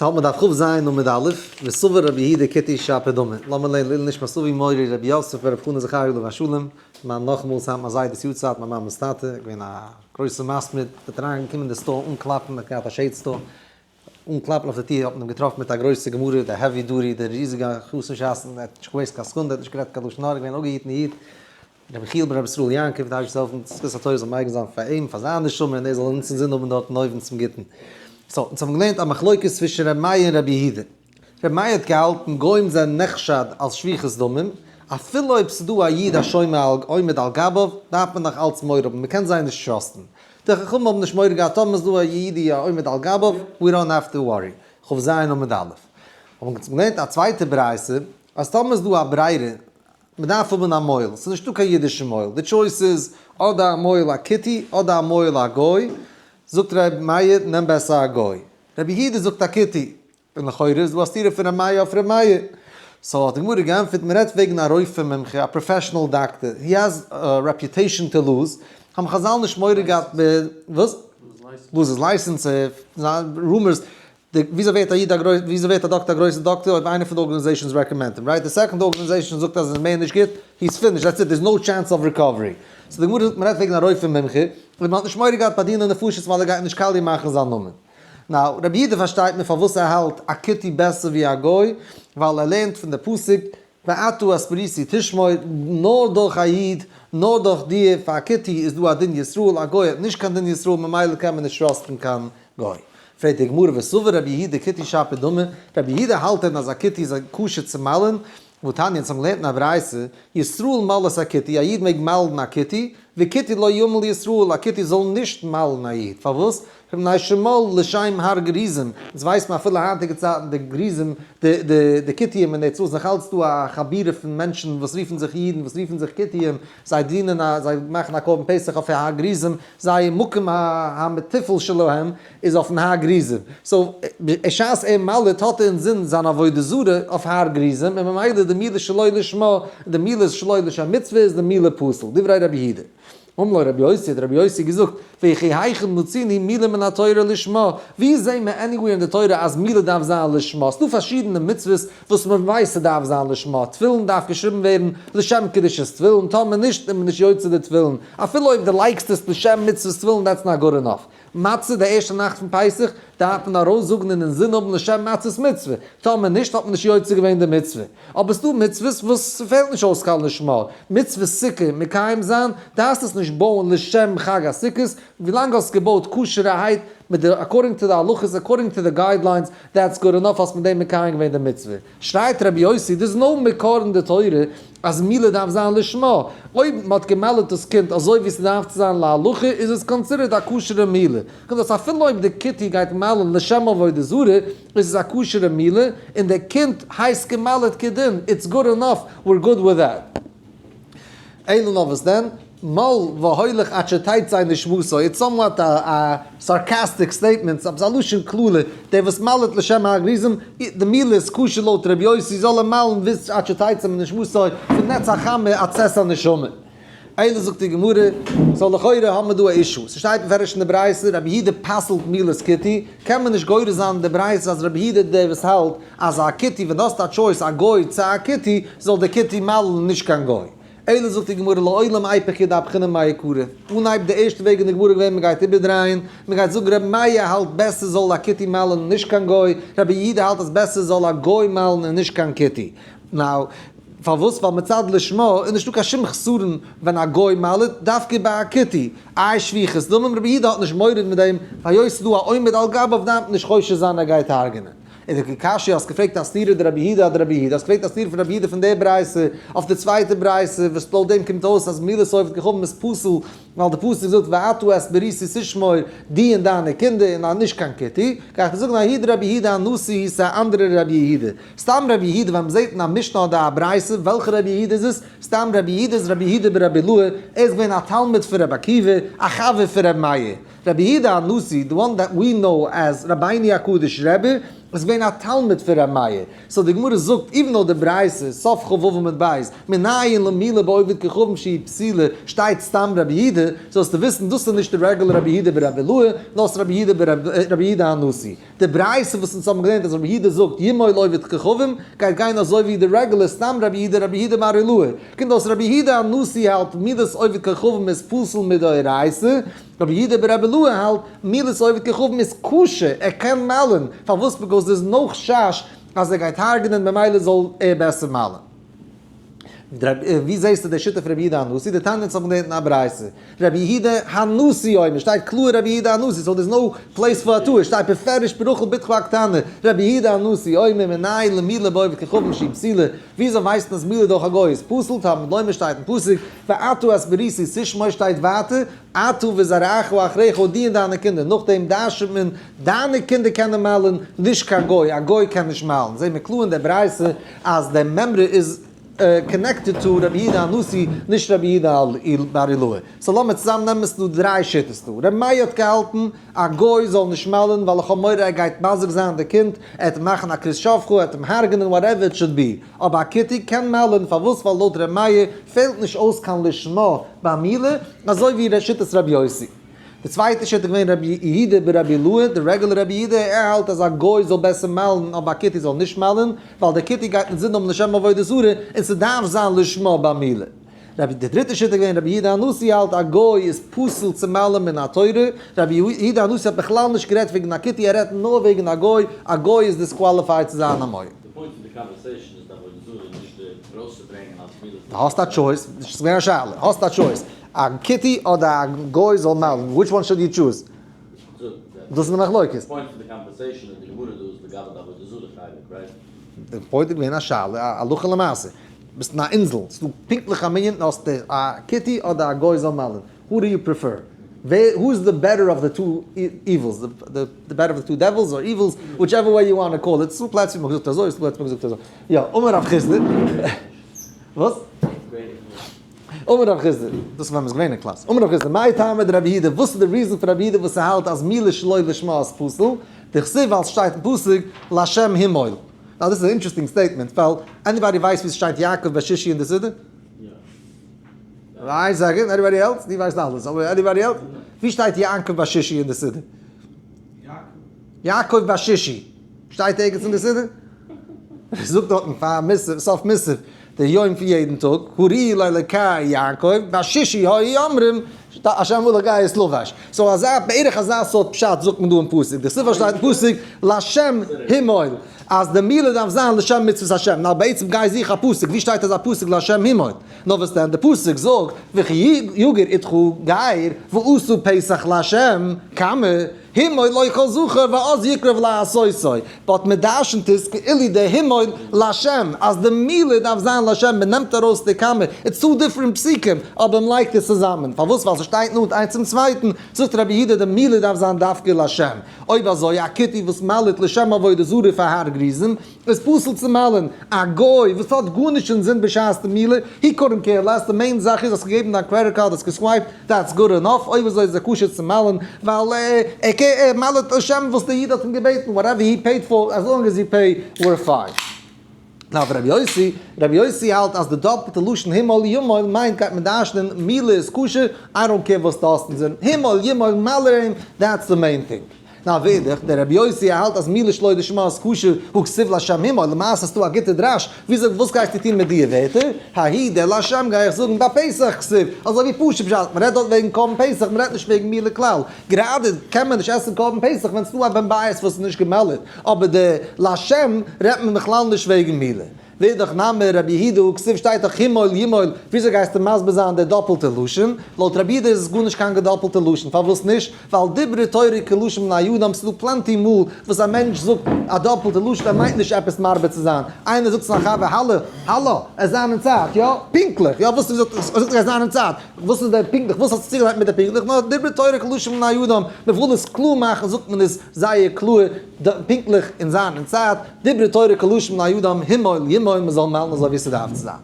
ס'האלט מען דף כ"ז עמוד א', וסבר רבי יהודה כותי שפיר דמי, לאמיר לערנען לעילוי נשמת אבי מורי רבי יוסף ברב חנא זכרי' עליו השלום, מיין נאכאמאל ס'היינט מיין זיידע'ס יארצייט, מיין מאמע'ס טאטע, געווען א גרויסע מסמיד, האט אריין געקומען אין די store אן קלאפן, האט געהאט א shade store, אן קלאפן אויף די טיר האט מען אים געטראפן מיט א גרויסע גמרא, די heavy duty, די ריזיגע חתן ש"ס, ער האט נישט געוואוסט קיין סעקונדע, ער האט נישט גערעדט קיין לשון הרע, געווען אפגעהיטן איד, רבי יחיאל בן רבי ישראל יעקב, די אייבערשטער זאל העלפן זכות התורה זאל מגין זיין פאר אים, פאר זיין נשמה, און ער זאל אונז אינזין האבן דארטן אויבן צום גוטן. so, אונז האבן געלערנט א מחלוקת צווישן רבי מאיר און רבי יהודה. רבי מאיר האט געהאלטן גוים זענען נחשד אלס שפיכות דמים, אפילו אויב ס'איז דא א איד א שומר על עומד על גביו, דארף מען נאך אלץ מורא האבן, מ'קען זיי נישט trust ן. די חכמים האבן נישט מורא געהאט טאמער איז דא א יהודי א עומד על גביו, we don't have to worry. כ"ז עמוד א'. האבן אונז געלערנט א צווייטע ברייתא, אז טאמער איז דא א ברירה, מען דארף האבן א מוהל, ס'איז נישטא קיין אידישע מוהל, די choice איז אדער א מוהל א כותי אדער א מוהל א גוי, זאגט ר' מאיר נעם בעסער א גוי, רבי יהודה זאגט א כותי, און לכאורה איז דא א סתירה פון ר' מאיר אויף ר' מאיר, so האט די גמרא געענטפערט מען רעדט וועגן א רופא מומחה, א professional doctor, he has a reputation to lose, האבן חז"ל נישט מורא געהאט וואס? lose his license, rumors, די וויאזוי ווערט א איד א גרויס וויאזוי ווערט א דאקטער א גרויסע דאקטער אויב איינער פון די organizations recommend אים right די second organization זאגט אז עס איז מער נישט גוט he is finished that's it there is no chance of recovery so די גמרא זאגט מ'רעדט וועגן א רופא מומחה און מ'האט נישט מורא געהאט ביי דיני נפשות ווייל ער גייט נישט קאליע מאכן זיין נאמען now רבי יהודה פארשטייט מען פארוואס ער האלט א כותי בעסער ווי א גוי ווייל ער לערנט פון די פסוק ואתה את בריתי תשמור נאר דורך א איד נאר דורך דיר פאר א כותי איז דא א דין ישראל א גוי האט נישט קיין דין ישראל ממילא קען מען נישט trust ן קיין גוי. פרעגט די גמרא וסבר רבי יהודה כותי שפיר דמי, רבי יהודה האלט דען אז א כותי איז כשר צו מל'ן? והתניא אונז האבן געלערנט אין א ברייתא, ישראל מל את הכותי, א איד מעג מל'ן א כותי, וכותי לא ימול ישראל, א כותי זאל נישט מל'ן א איד, פארוואס? מפני שמל לשם הר גריזים, אונז ווייסט מען אפילו היינטיגע צייטן די גריזים, די די די כותיים אין ארץ ישראל איז נאך אלץ דא א חבורה פון מענטשן וואס רופן זיך אידן וואס רופן זיך כותיים, זיי דינען א זיי מאכן א קרבן פסח אויף הר גריזים, זייער מקום המתפלל שלהם איז אויפן הר גריזים, so בשעת ער מל'ט האט ער אינזין זיין עבודה זרה אויף הר גריזים און ממילא די מילה שלא לשמה, די מילה איז שלא לשם מצוה איז די מילה פסול, דברי רבי יהודה. אמר לו רבי יוסי האט רבי יוסי געזאגט, וכי היכן מצינו מילה מן התורה לשמה, ווי זעהן מיר anywhere אין די תורה אז מילה דארף זיין לשמה, ס'דא פארשידענע מצוות וואס מען ווייסט ס'דארף זיין לשמה, תפילין דארף געשריבן ווערן לשם קדושת תפילין, טאמער נישט איז מען נישט יוצא די תפילין, אפילו אויב דו לייגסט עס לשם מצוות תפילין that's not good enough. מצה די ערשטע נאכט פון פסח דארף מען ארויסזאגן און אינזין האבן לשם מצות מצוה, טאמער נישט האט מען נישט יוצא געווען די מצוה. אבער ס'דא מצוות וואס ס'פעלט נישט אויס קיין לשמה, מצוות סוכה מקיים זיין, דארפסט עס נישט בויען לשם חג הסוכות, ווילאנג האסט געבויט כשר'ערהייט מיט די according to די הלכות according to די guidelines that's good enough האסט מיט דעם מקיים געווען די מצוה. שרייט רבי יוסי דאס איז נאר מקור אין די תורה אז מילה דארף זיין לשמה, אויב מען האט גע'מל'ט דאס קינד אזוי ווי ס'דארף צו זיין להלכה איז עס considered א כשר'ע מילה, קומט אויס אפילו אויב די כותי גייט מל'ן לשם עבודה זרה איז עס א כשר'ע מילה און דער קינד הייסט גע'מל'ט כדין, it's good enough, we're good with that. אלא נאר וואס דען? מל והולך עד שתצא נשמתו, it's somewhat א sarcastic statement, ס'איז א לשון קללה, דער וואס מל'ט לשם הר גריזים, די מילה איז כשר לויט ר' יוסי, זאל ער מל'ן ביז עד שתצא נשמתו, פון נץ החמה עד צאת הנשמה. אלא זאגט די גמרא, so לכאורה האבן מיר דא א issue, ס'שטייט מפורש אין די ברייתא, רבי יהודה פסל'ט מילת כותי, קען מען נישט גורס זיין די ברייתא אז רבי יהודה דער וואס האלט אז א כותי ווען דו האסט א choice א גוי צו א כותי, זאל דער כותי מל'ן נישט קיין גוי. אלא זאגט די גמרא לעולם איפוך דאפכינן מעיקרא, אנהייב די ערשטע וועג אין די גמרא געווען מ'גייט איבערדרייען, מ'גייט זאגן רבי מאיר האלט בעסער זאל א כותי מל'ן און נישט קיין גוי, רבי יהודה האלט אז בעסער זאל א גוי מל'ן און נישט קיין כותי. now, פארוואס? ווייל מצד לשמה איז נישטא קיין שום חסרון ווען א גוי מל'ט, דווקא ביי א כותי. איי שפיכות דמים? רבי יהודה האט נישט מורא מיט דעם, היות ס'איז דא א עומד על גביו דארף מען נישט חושש זיין ער גייט הרג'נען. איז די קשיא האסט געפרעגט א סתירה דרבי יהודה אדרבי יהודה האסט געפרעגט א סתירה פון רבי יהודה פון די ברייתא אויף די צווייטע ברייתא וואס לויט דעם קומט אויס אז מילת עובד כוכבים איז פסול ווייל די פסוק זאגט ואתה את בריתי תשמור דו און דיינע קינדער און נישט קיין כותי גיי איך דיר זאגן ההיא דרבי יהודה הנשיא היא ס'איז א אנדערע רבי יהודה סתם רבי יהודה ווען מ'זעט אין א משנה אדער א ברייתא וועלכע רבי יהודה איז עס סתם רבי יהודה איז רבי יהודה ברבי אלעאי ער איז געווען א תלמיד פון רבי עקיבא א חבר פון רבי מאיר. רבי יהודה הנשיא, the one that we know as רבינו הקדוש רבי, איז געווען א תלמיד פון ר' מאיר, so די גמרא זאגט even though די ברייתא, סוף כ"ו עמוד ב', מנין למילה בעובד כוכבים שהיא פסולה, שטייט סתם רבי יהודה, זאלסטו וויסן דאס איז נישט די regular רבי יהודה ברבי אילעא, נאר ס'איז רבי יהודה ברבי יהודה הנשיא. די ברייתא וואס אונז האבן געלערנט אז רבי יהודה זאגט ימול עובד כוכבים, גייט גיין אזוי ווי די regular סתם רבי יהודה רבי יהודה בר אילעא. קומט אויס רבי יהודה הנשיא האלט מילת עובד כוכבים איז פסול מדאורייתא, רבי יהודה ברבי אילעא האלט מילת עובד כוכבים איז כשר, ער קען מל'ן, פארוואס? because there's no חשש אז ער גייט הרג'נען ממילא זאל ער בעסער מל'ן. ווי זעסטו די שיטה פון רבי יהודה הנשיא? די תניא אונז האבן געלערנט אין א ברייתא, רבי יהודה הנשיא אומר, שטייט קלאר רבי יהודה הנשיא, so there's no place for א טעות, שטייט בפירוש ברחל בתך הקטנה, רבי יהודה הנשיא אומר מנין למילה בעובד כוכבים שהיא פסולה, וויאזוי ווייסט מען אז מילה דורך א גוי איז פסול? תלמוד לומר שטייט אין פסוק, ואתה את בריתי תשמור שטייט ווייטער, אתה וזרעך אחריך דו און דיינע קינדער, נאכדעם דרש'נט מען, דיינע קינדער קענען מל'ן, נישט קיין גוי, א גוי קען נישט מל'ן, זעהן מיר קלאר אין דער ברייתא אז דער מימרא איז connected to רבי יהודה הנשיא, נישט רבי יהודה בר אילעאי. so לאמיר צוזאם נעמען, ס'דא דריי שיטות דא. רבי מאיר האט געהאלטן א גוי זאל נישט מל'ן ווייל איך האב מורא ער גייט מזיק זיין די קינד, ער וועט אים מאכן א כרות שפכה, ער וועט אים הרג'נען, whatever it should be. אבער א כותי קען מל'ן, פארוואס? ווייל לויט רבי מאיר פעלט נישט אויס קיין לשמה ביי מילה, אזוי ווי שיטת רבי יוסי. די צווייטע שיטה איז געווען רבי יהודה ברבי אילעאי, די regular רבי יהודה, ער האלט אז א גוי זאל בעסער מל'ן אבער א כותי זאל נישט מל'ן, ווייל דער כותי גייט אינזין האבן לשם עבודה זרה, און ס'דארף זיין לשמה ביי מילה. רבי די דריטע שיטה איז געווען רבי יהודה הנשיא האלט א גוי איז פסול צו מל'ן מן התורה, רבי יהודה הנשיא האט בכלל נישט גערעדט וועגן א כותי ער רעדט נאר וועגן א גוי, א גוי איז disqualified צו זיין א מוהל. די point פון די conversation איז די עבודה זרה נישט די ארויסצוברענגען אלס מילה. די האסט א choice, נישט ס'איז געווען א שאלה, האסט א choice, א כותי אדער א גוי זאל מל'ן, which one should you choose? דאס איז די מחלוקת. די point פון די conversation אין די גמרא דא איז לגבי די עבודה זרה חלק, right? די point איז געווען א שאלה, א הלכה למעשה. ביסט אין א אינזל, ס'איז דא פונקטליך א מנין, האסט א כותי אדער א גוי זאל מל'ן, who do you prefer? ווער, who is the better of the two evils, the better of the two devils or evils, whichever way you want to call it, ס'דא פלעצער ווי מ'האט געזאגט אזוי, ס'דא פלעצער ווי מ'האט געזאגט אזוי. יא, אמר רב חסדא. וואס? אמר רב חסדא, דאס איז ווען מ'איז געווען אין קלאס. אמר רב חסדא, מאי טעמא דרבי יהודה, וואס איז די reason פון רבי יהודה וואס ער האלט אז מילה שלא לשמה איז פסול? דכתיב ווייל ס'שטייט אין פסוק לשם המול. now דאס איז א interesting statement, ווייל anybody ווייסט ווי ס'שטייט יעקב בשישי אין די סידור? איין second, anybody else? דו ווייסט אלעס, אבער anybody else? ווי שטייט יעקב בשישי אין די סידור? יעקב בשישי שטייט ערגעץ אין די סידור? זאגט דארטן פאר מוסף, סוף מוסף, די יום פון יעדן טאג, הריעו לאלקי יעקב, בשישי היו אומרים, השם מלך גאות לבש. so אזא, בערך אזא סארט פשט זאגט מען דא אין פסוק, די סיבה שטייט אין פסוק, לשם המול, אז די מילה דארף זיין לשם מצוות השם, נאר בעצם גיי זוך א פסוק, ווי שטייט אזא פסוק לשם המול? נאר וואס דען, די פסוק זאגט, וכי יגור אתך גר, ועשו פסח להשם, קמא, המול לו כל זכר ואז יקרב לעשותו, but מען דרשנ'ט עס כאילו די המול לשם, אז די מילה דארף זיין לשם, מען נעמט ארויס די קמא, it's two different פסוקים, אבער מען לייגט עס צוזאמען, פארוואס? ווייל ס'שטייט נאנט איינס צום צווייטן, זאגט רבי יהודה די מילה דארף זיין דווקא לשם, אויב אזוי א כותי וואס מל'ט לשם עבודה זרה פאר הר גריזים, איז פסול צו מל'ן א גוי וואס האט גארנישט אינזין בשעת די מילה, he couldn't care less, די main זאך איז האסט געגעבן דיין credit card האסט גע swipe ט, that's good enough, אויב אזוי איז ער כשר צו מל'ן, ווייל ער מל'ט לשם וואס די איד האט אים געבעטן, whatever he paid for, as long as he pay we're fine. now רבי יוסי, רבי יוסי האלט אז די דאפלטע לשון המול ימול מיינט גייט מען דרש'נען מילה איז כשר, I don't care וואס די האסט אינזין, המול ימול מל ער אים, that's the main thing. נאר ואידך, דער רבי יוסי האלט אז מילה שלא לשמה איז כשר, הא כתיב לשם המול, למעשה האסטו א גוטע דרש, וויאזוי וואס גייסטו טון מיט דיע ווערטער? האי דער לשם גיי איך זאגן ביי פסח כתיב, אזוי ווי פשוט פשט, מען רעדט דארט וועגן קרבן פסח, מען רעדט נישט וועגן מילה כלל, גראדע קען מען נישט עסן קרבן פסח ווען ס'דא א בן בית וואס איז נישט גע'מל'ט, אבער די לשם רעדט מען בכלל נישט וועגן מילה. ואידך נמי רבי יהודה כתיב שטייט דאך המול ימול, וויאזוי גייסטו מסביר זיין די דאפלטע לשון? לויט רבי יהודה איז עס גארנישט קיין געדאפלטע לשון, פארוואס נישט? ווייל דברה תורה כלשון בני אדם, ס'איז דא plenty מאל וואס א מענטש זאגט א דאפלטע לשון, ער מיינט נישט עפעס מרבה צו זיין, איינער זאגט צו זיין חבר האלא, האלא, עס זיין אין צייט, יא? פונקטליך, יא וואס זאגט ער עס זיין אין צייט, וואס איז דער פונקטליך, וואס האסטו צוגעלייגט מיט די פונקטליך, נאר דברה תורה כלשון בני אדם, מען וויל עס קלאר מאכן זאגט מען עס זייער קלאר, פונקטליך אין זיין אין צייט, דברה תורה כלשון בני אדם, המול ימול, מען זאל מל'ן אזוי ווי ס'דארף צו זיין.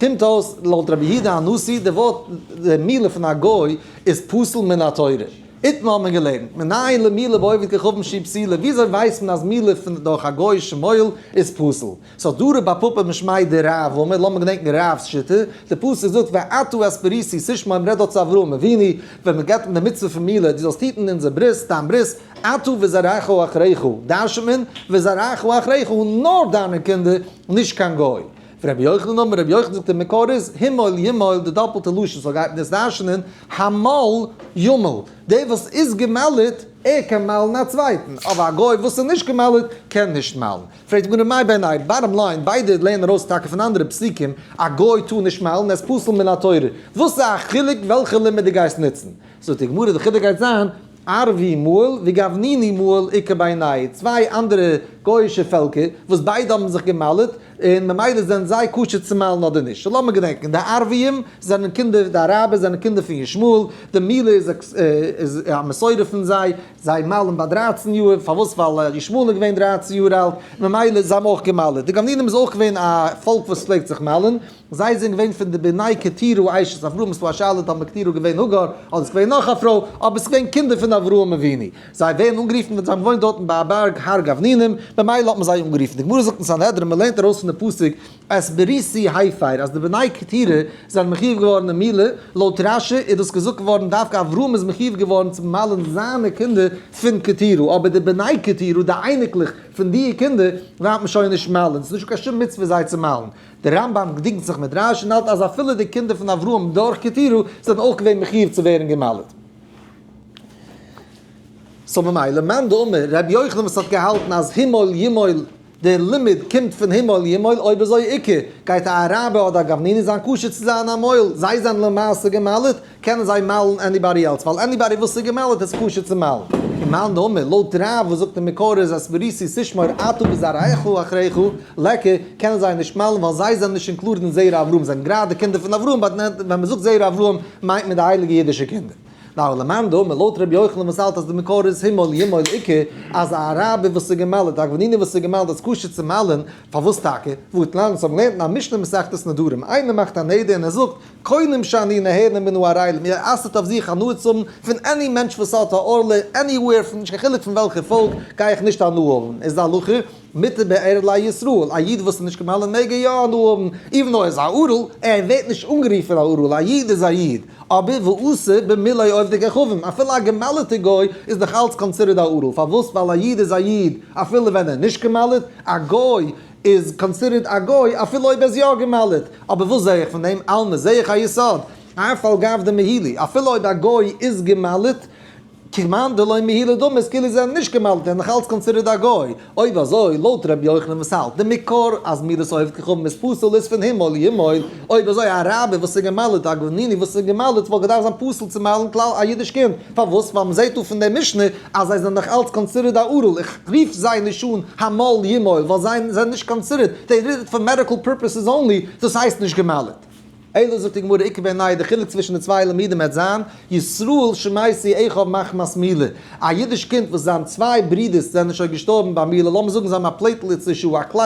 קומט אויס לויט רבי יהודה הנשיא די ווארט די מילה פון א גוי איז פסול מן התורה. איתמר האט מען געלערנט, מנין למילה בעובד כוכבים שהיא פסולה, וויאזוי ווייסט מען אז מילה פון דורך א גוי'אישע מוהל איז פסול? ס'איז דא רב פפא משמיה דרב אמר, לאמיר געדענקן רב'ס שיטה, די פסוק זאגט ואתה את בריתי תשמור, מ'רעדט דארט צו אברהם אבינו, ווען מ'געבט אים די מצוה פון מילה, דו זאלסט היטן אונזער ברית, דיין ברית, אתה וזרעך אחריך, דרש'נט מען, וזרעך אחריך, נאר דיינע קינדער, נישט קיין גוי. ורבי יוחנן אמר, רבי יוחנן זאגט די מקור איז, המול ימול, די דאפלטע לשון, סאו גייט מען דאס דרש'נען, המל ימול, דער וואס איז גע'מל'ט, ער קען מל'ן א צווייטן, אבער א גוי וואס איז נישט גע'מל'ט, קען נישט מל'ן. פרעגט די גמרא מאי בינייהו, bottom line, ביידע לערנען ארויס טאקע פון אנדערע פסוקים, א גוי טאר נישט מל'ן, ער איז פסול מן התורה, וואס איז א חילוק וועלכע לימוד דו גייסט נוצן? זאגט די גמרא די חילוק גייט זיין, ערבי מהול וגבניני מהול איכא בינייהו, צוויי אנדערע גוי'אישע פעלקער וואס ביידע האבן זיך גע'מל'ט, און ממילא זענען זיי כשר צו מל'ן אדער נישט. סאו לאמיר געדענקען, די ערביים זענען קינדער, די אראבער זענען קינדער פון ישמעאל, די מילה איז א מסורה פון זיי, זיי מל'ן ביי 13 יאר, פארוואס? ווייל ישמעאל איז געווען 13 יאר אלט, ממילא זיי האבן אויך גע'מל'ט. די גבנינים איז אויך געווען א פאלק וואס פלעגט זיך מל'ן, זיי זענען געווען פון די בני קטורה אשת אברהם, ס'דא א שאלה טאמער קטורה געווען הגר, אדער ס'געווען נאך א פרוי, אבער ס'געווען קינדער פון אברהם אבינו. זיי ווערן אנגערופן ווען זיי האבן געוואוינט דארטן ביי א בארג הר גבנינים, ממילא האט מען זיי אנגערופן. די גמרא זאגט אין סנהדרין, מ'לערנט ארויס פון די פסוק את בריתי הפר אז די בני קטורה זענען מחיוב געווארן אין מילה, לויט רשי איז דאס געזאגט געווארן דווקא אברהם איז מחיוב געווארן צו מל'ן זיינע קינדער פון קטורה, אבער די בני קטורה, די אייניקלעך פון די קינדער, דארף מען שוין נישט מל'ן, ס'איז נישטא קיין שום מצוה זיי צו מל'ן. דער רמב ם דינגט זיך מיט רשי און האלט אז אפילו די קינדער פון אברהם דורך קטורה זענען אויך געווען מחיוב צו ווערן גע'מל'ט. סאו ממילא מאן דאמר ר' יוחנן וואס האט געהאלטן אז המול ימול דער לימוד קומט פון המול ימול אויב אזוי איכא גייט א אראבער אדער א גבניני זיין כשר צו זיין א מוהל זיי זענען למעשה גע'מל'ט קענען זיי מל'ן anybody else ווייל anybody וואס איז גע'מל'ט איז כשר צו מל'ן. און מאן דאמר לויט רב וואס זאגט אין מקור איז את בריתי תשמור אתה וזרעך אחריך ליכא קענען זיי נישט מל'ן ווייל זיי זענען נישט included אין זרע אברהם זענען גראדע קינדער פון אברהם but ווען מ'זאגט זרע אברהם מיינט מען די הייליגע אידישע קינדער. נאר למאן דאמר לויט רבי יוחנן וואס האלט אז די מקור איז המול ימול איכא אז א אראבער וואס איז גע'מל'ט א גבניני וואס איז גע'מל'ט איז כשר צו מל'ן, פארוואס טאקע? והתנן אונז האבן געלערנט אין א משנה מסכת נדרים, איינער מאכט א נדר און ער זאגט, קונם שאני נהנה מן הערלים, ער אסר'ט אויף זיך הנאה צו האבן פון any מענטש וואס האט א ערלה, anywhere, פון נישט קיין חילוק פון וועלכע פאלק, גיי איך נישט הנאה האבן, איז די הלכה, מותר בערלי ישראל, א איד וואס איז נישט גע'מל'ט מעג ער יא הנאה האבן, even though ער איז א ערל, ער ווערט נישט אנגערופן א ערל, א איד איז א איד, אבער ואסור במילוי עובדי כוכבים, אפילו א גע'מל'טע גוי איז נאך אלץ considered א ערל, פארוואס? ווייל א איד איז א איד אפילו ווען ער איז נישט גע'מל'ט, א גוי איז considered א גוי אפילו אויב ער איז יא גע'מל'ט, אבער וואס זעה איך פון דעם? אלמא זעה איך א יסוד, אף על גב דמהילי, אפילו אויב א גוי איז גע'מל'ט, כמאן דלא מהילי דמי איז כאילו זיי זענען נישט גע'מל'ט און נאך אלץ considered א גוי, אויב אזוי לויט ר' יוחנן וואס האלט די מקור אז מילת עובד כוכבים איז פסול איז פון המול ימול, אויב אזוי א אראבער וואס איז גע'מל'ט א גבניני וואס איז גע'מל'ט וואלט געדארפט זיין פסול צו מל'ן כלל א אידיש קינד, פארוואס? ווייל מ'זעט דא פון די משנה אז זיי זענען נאך אלץ considered א ערל, איך רוף זיי נישט אן המול ימול ווייל זיי זענען נישט considered, they did it for medical purposes only, דאס הייסט נישט גע'מל'ט. אלא זאגט די גמרא איכא בינייהו די חילוק צווישן די צוויי לימודים וועט זיין, ישראל שמתו אחיו מחמת מילה, א אידיש קינד וואס זיין צוויי ברידערס זענען שוין געשטארבן ביי מילה, לאמיר זאגן זיי האבן א platelets issue, א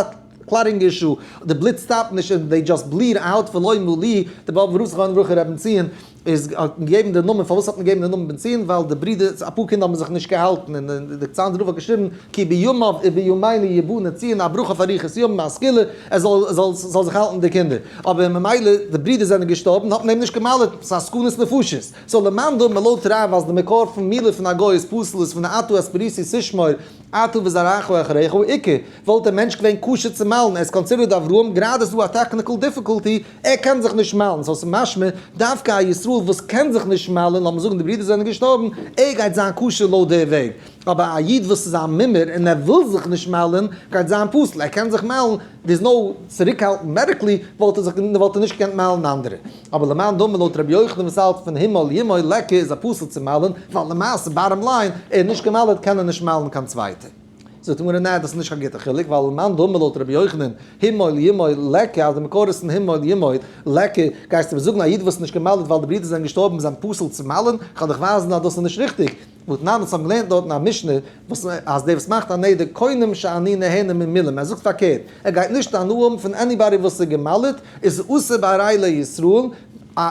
clotting issue, די בלוט סטאפט נישט און they just bleed out ולא מלו, די באבובער רב זכרונו לברכה ר' בן ציון איז האט מען געגעבן די נאמען, פארוואס האט מען געגעבן די נאמען בן ציון? ווייל די ברידער, אפאר קינדער האבן זיך נישט געהאלטן, און די צאנזער רב האט געשריבן כי בימיו ובימינו יבנה ציון א ברכה פאר אריכות ימים השכלה, ער זאל זאל זיך האלטן די קינדער, אבער ממילא די ברידער זענען געשטארבן האט מען אים נישט גע'מל'ט, ס'איז א סכנת נפשות, סאו למאן דאמר לויט רב אז די מקור פון מילה פון א גוי איז פסול איז פון אתה את בריתי תשמור אתה וזרעך אחריך איכא, וואלט דער מענטש געווען כשר צו מל'ן, ער איז considered אברהם, גראדע איז דא א technical difficulty, ער קען זיך נישט מל'ן, סאו ס'איז משמע דווקא א ישראל וואס קען זיך נישט מל'ן, לאמיר זאגן די ברידער זענען געשטארבן, ער גייט זיין כשר לויט די וועג, אבער א איד וואס איז א מומר און ער וויל זיך נישט מל'ן, גייט זיין פסול, ער קען זיך מל'ן, there's no צוריקהאלטן medically, וואלט ער זיך וואלט ער נישט געקענט מל'ן אנדערע. אבער למאן דאמר לויט רבי יוחנן וואס האלט פון המול ימול ליכא איז א פסול צו מל'ן, ווייל למעשה bottom line, ער איז נישט גע'מל'ט קען ער נישט מל'ן קיין צווייטע. זאגט די גמרא ניין דאס איז נישט קיין גוטע חילוק ווייל למאן דאמר לויט רבי יוחנן המול ימול ליכא אז די מקור איז פון המול ימול ליכא גייסטו מיר זאגן א איד וואס איז נישט גע'מל'ט ווייל די ברידער זענען געשטארבן זענען פסול צו מל'ן, כ'וועל דיך ווייזן אז דאס איז נישט ריכטיג, והתנן אונז האבן געלערנט דארט אין א משנה וואס אז דער וואס מאכט א נדר קונם שאני נהנה ממילה ער זאגט פארקערט ער גייט נישט הנאה האבן פון anybody וואס איז גע'מל'ט איז אסור בערלי ישראל.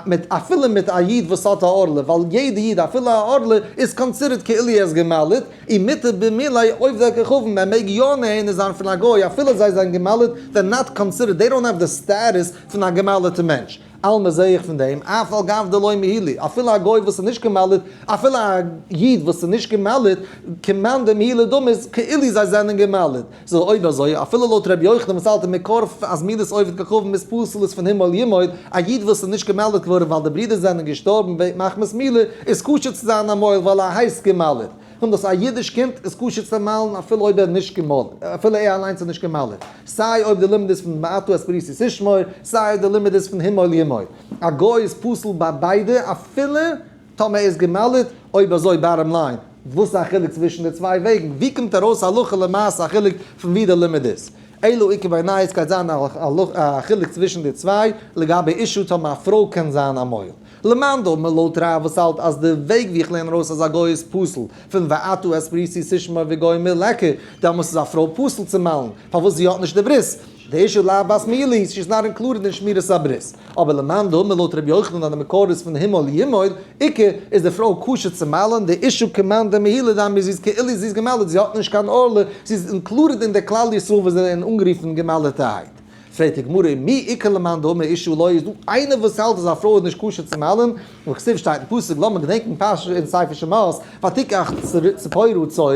מיט אפילו מיט א איד וואס האט א ערלה, ווייל יעדע איד אפילו א ערלה איז considered כאילו ער איז גע'מל'ט, און מותר במילוי עובדי כוכבים, מען מעג יא נהנה זיין פון א גוי אפילו זיי זענען גע'מל'ט, they're not considered, they don't have the status פון א גע'מל'טע מענטש. אלמא זעה איך פון דעם, אף על גב דלא מהילי, אפילו א גוי וואס איז נישט גע'מל'ט, אפילו א איד וואס איז נישט גע'מל'ט, כמאן דמהילי דמי איז כאילו זיי זענען גע'מל'ט. סאו אויב אזוי, אפילו לויט ר' יוחנן וואס האלט אין מקור אז מילת עובד כוכבים איז פסול איז פון המול ימול, א איד וואס איז נישט גע'מל'ט געווארן ווייל די ברידער זענען געשטארבן מחמת מילה, איז כשר צו זיין א מוהל ווייל ער הייסט גע'מל'ט. קומט אויס א אידיש קינד איז כשר צו מל'ן אפילו אויב ער איז נישט גע'מל'ט, אפילו ער אליינס איז נישט גע'מל'ט, סיי אויב די לימוד איז פון ואתה את בריתי תשמור, סיי אויב די לימוד איז פון המול ימול. א גוי איז פסול ביי ביידע אפילו טאמער ער איז גע'מל'ט, אויב אזוי bottom line, וואס איז א חילוק צווישן די צוויי וועגן? ווי קומט ארויס הלכה למעשה א חילוק פון ווי די לימוד איז? אלא איכא בינייהו עס גייט זיין א חילוק צווישן די צוויי לגבי אישה טאמער א פרוי קען זיין א מוהל. למאן דאמר לויט רב וואס האלט אז די וועג ווי איך לערן ארויס אז א גוי איז פסול פון ואתה את בריתי תשמור וגומר ליכא, דעמאלס איז א פרוי פסול צו מל'ן פארוואס זי האט נישט די ברית, דאשה לאו בת מילה היא, she is not included אין שמירת הברית. אבער למאן דאמר לויט רבי יוחנן אז די מקור איז פון המול ימול, איכא, איז די פרוי כשר צו מל'ן, דאשה כמאן דמהילה דמיא זי איז כאילו זי איז גע'מל'ט, זי האט נישט קיין ערלה, זי איז included אין די כלל ישראל וואס זענען אנגערופן גע'מל'טערהייט. פרעגט די גמרא, מי איכא למאן דאמר אשה לא, איז דא איינער וואס האלט אז א פרוי איז נישט כשר צו מל'ן? והכתיב שטייט אין פסוק, לאמיר געדענקען פרשה אין ספר שמות, ותקח ציפורה צור,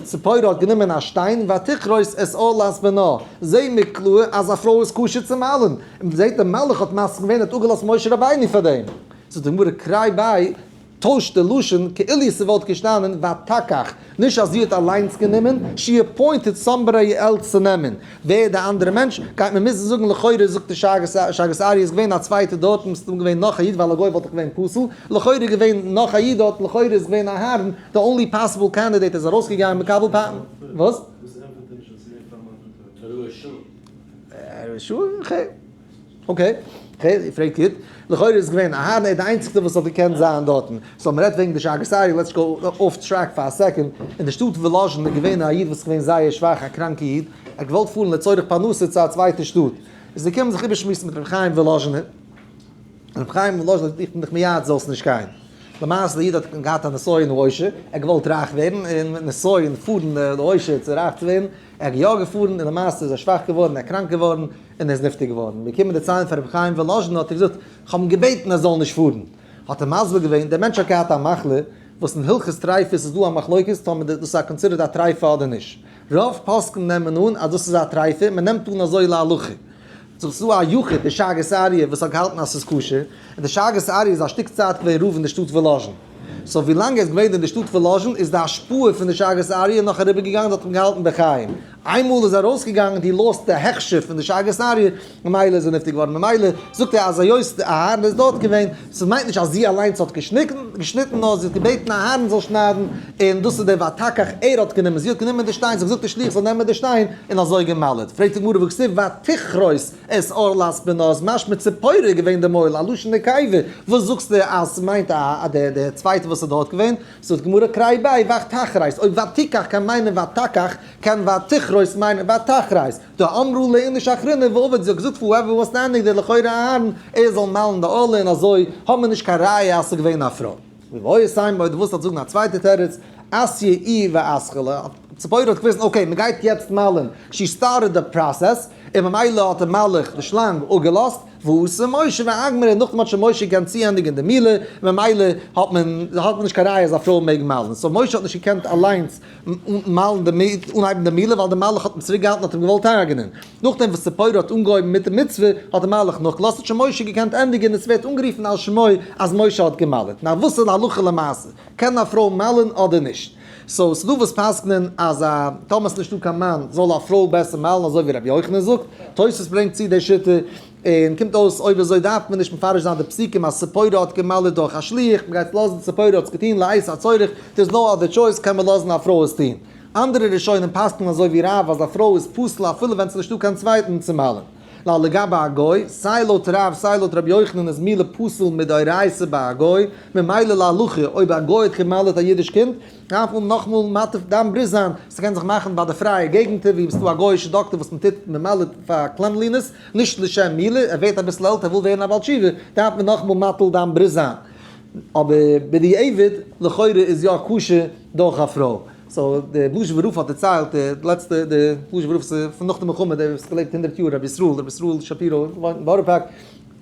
ציפורה האט גענומען א שטיין, ותכרות את ערלת בנה, זעהן מיר קלאר אז א פרוי איז כשר צו מל'ן, און מ'זעהט דער מלאך האט מסכים געווען, האט אפגעלאזט משה רבינו פאר דעם. זאגט די גמרא, קרי ביה, טוישט די לשון כאילו ס'וואלט געשטאנען ותקח, נישט אז זי האט אליינס גענומען, she appointed somebody else צו נעמען, ווער די אנדערע מענטש, גייט מען מוזן זאגן לכאורה זאגט די שאגת אריה איז געווען א צווייטער דארט, מסתם געווען נאך א איד ווייל א גוי וואלט דאך געווען פסול, לכאורה איז געווען נאך א איד דארט, לכאורה איז געווען אהרן, די only possible candidate איז ארויסגעגאנגען מקבל פנים, וואס? וואס ענטפערט ער נישט אז ס'איז געווען פאר מתן תורה? ר' יהושע. ר' יהושע? Okay. Okay, okay, פרעגט גוט. לכאורה איז געווען אהרן ער די איינציגסטע וואס האט געקענט זיין דארטן. so מ'רעדט וועגן די שאגת אריה, let's go off track פאר א second. אין די שטאט וואלאזשין איז געווען א איד וואס איז געווען זייער שוואך, א קראנקע איד. ער האט געוואלט פארן לצורך פרנסה צו א צווייטע שטאט. איז געקומען זיך איבערשמועסן מיט רבי חיים וואלאזשינער. רבי חיים וואלאזשינער האט געזאגט איך בין דיך מייעץ זאלסט נישט גיין. למעשה די איד האט געהאט א נסיון העושר, ער האט געוואלט רייך ווערן, און נסיון פארן לעושר צו רייך צו ווערן, ער האט יא געפארן און למעשה איז ער שוואך געווארן, ער איז קראנק געווארן, און ער איז נפטר געווארן. געקומען דערציילן פאר רבי חיים וואלאזשינער האט ער געזאגט, איך האב אים געבעטן ער זאל נישט פארן. האט ער מסביר געווען, דער מענטש האט געהאט א מחלה, וואס אין הלכות טריפות איז דא א מחלוקת טאמער דאס איז א considered א טריפה אדער נישט. רוב פוסקים נעמען אן אז דאס איז א טריפה, מען נעמט אן אזוי להלכה. ס'איז דא א יחיד, דער שאגת אריה, וואס האט געהאלטן אז ס'איז כשר, און דער שאגת אריה איז א שטיק צייט געווען רב אין די שטאט וואלאזשין. so ווילאנג ער איז געווען אין די שטאט וואלאזשין איז די השפעה פון די שאגת אריה נאך אריבער געגאנגען האט אים געהאלטן בחיים. איינמאל איז ארויסגעגאנגען די לאזט די הכשר פון די שאגת אריה, ממילא איז ער נפטר געווארן. ממילא זאגט ער אז היות אהרן איז דארט געווען, ס'מיינט נישט אז זי אליינס האט געשניטן נאר זי האט געבעטן אהרן זאל שניידן, און דאס איז דער ותקח ער האט גענומען, זי האט גענומען די שטיין, זי האט געזאגט די שליח זאל נעמען די שטיין, און אזוי גע'מל'ט. פרעגט די גמרא והכתיב ותכרות את ערלת בנה איז משמע ציפורה איז געווען די מוהל, א לשון נקבה, וואס זאגסטו אז ס'מיינט א די די צווייטע וואס איז דארט געווען? זאגט די גמרא קרי ביה ותכרות, אויב ותיקח קען מיינען ותקח, קען ותכרות מיינען ותכרות, דאמרה לאיניש אחרינא ועבד זי האט געזאגט פאר whoever was standing there לכאורה אהרן ער זאל מל'ן די ערלה און אזוי האט מען נישט קיין ראיה אז ס'איז געווען א פרוי. ואיבעית אימא אויב דו ווילסט זאגן א צווייטע תירוץ, אתיא איהי ואתחלה, ציפורה האט געוויסט okay מ'גייט יעצט מל'ן, she started the process, און ממילא האט די מלאך די שלאנג אפגעלאזט, ואתא משה ואגמרה, און נאכדעם האט שוין משה געקענט צוענדיגען די מילה, ממילא האט מען האט מען נישט קיין ראיה אז א פרוי מעג מל'ן, so משה האט נישט געקענט אליינס מל'ן די אנהייבן די מילה ווייל די מלאך האט אים צוריק געהאלטן האט אים געוואלט הרג'נען. נאכדעם וואס ציפורה האט אנגעהויבן מיט די מצוה האט די מלאך נאכגעלאזט האט שוין משה געקענט ענדיגען און ס'ווערט אנגערופן על שמו אז משה האט גע'מל'ט. נאר וואס איז הלכה למעשה? קען א פרוי מל'ן אדער נישט? so ס'דא וואס פסק'נען אז א טאמער ס'נישטא קיין מאן זאל א פרוי בעסער מל'ן אזוי ווי רבי יוחנן זאגט, תוס' ברענגט צו די שיטה, און קומט אויס אויב אזוי דארף מען נישט מפרש זיין די פסוקים אז ציפורה האט גע'מל'ט דורך א שליח, מ'גייט לאזן ציפורה האט עס געטון לעת הצורך, there is no other choice קען מען לאזן א פרוי עס טון. אנדערע ראשונים פסק'נען אזוי ווי רב אז א פרוי איז פסול אפילו ווען ס'נישטא קיין צווייטן צו מל'ן. לגבי א גוי, סיי לויט רב סיי לויט רבי יוחנן איז מילה פסול מדאורייתא ביי א גוי, ממילא להלכה אויב א גוי האט גע'מל'עט א אידיש קינד, דארף מען נאכאמאל מתיר דם ברית זיין, ס'קען זיך מאכן ביי די פרייע געגנטער ווי ס'דא א גוי'אישע דאקטער וואס מ'טוט מ'מל'עט פאר cleanliness, נישט לשם מילה, ער ווערט אביסל עלטער ער וויל ווערן א בעל תשובה, דארף מען נאכאמאל מתיר דם ברית זיין. אבער בדיעבד לכאורה איז יא כשר דורך א פרוי. so דער בלוזשעווער רב האט דערציילט די לעצטע די בלוזשעווער רב פון נאך די מלחמה דער וואס האט געלעבט הונדרעט יאר רבי ישראל רבי ישראל שפירא וואוינט אין בארא פארק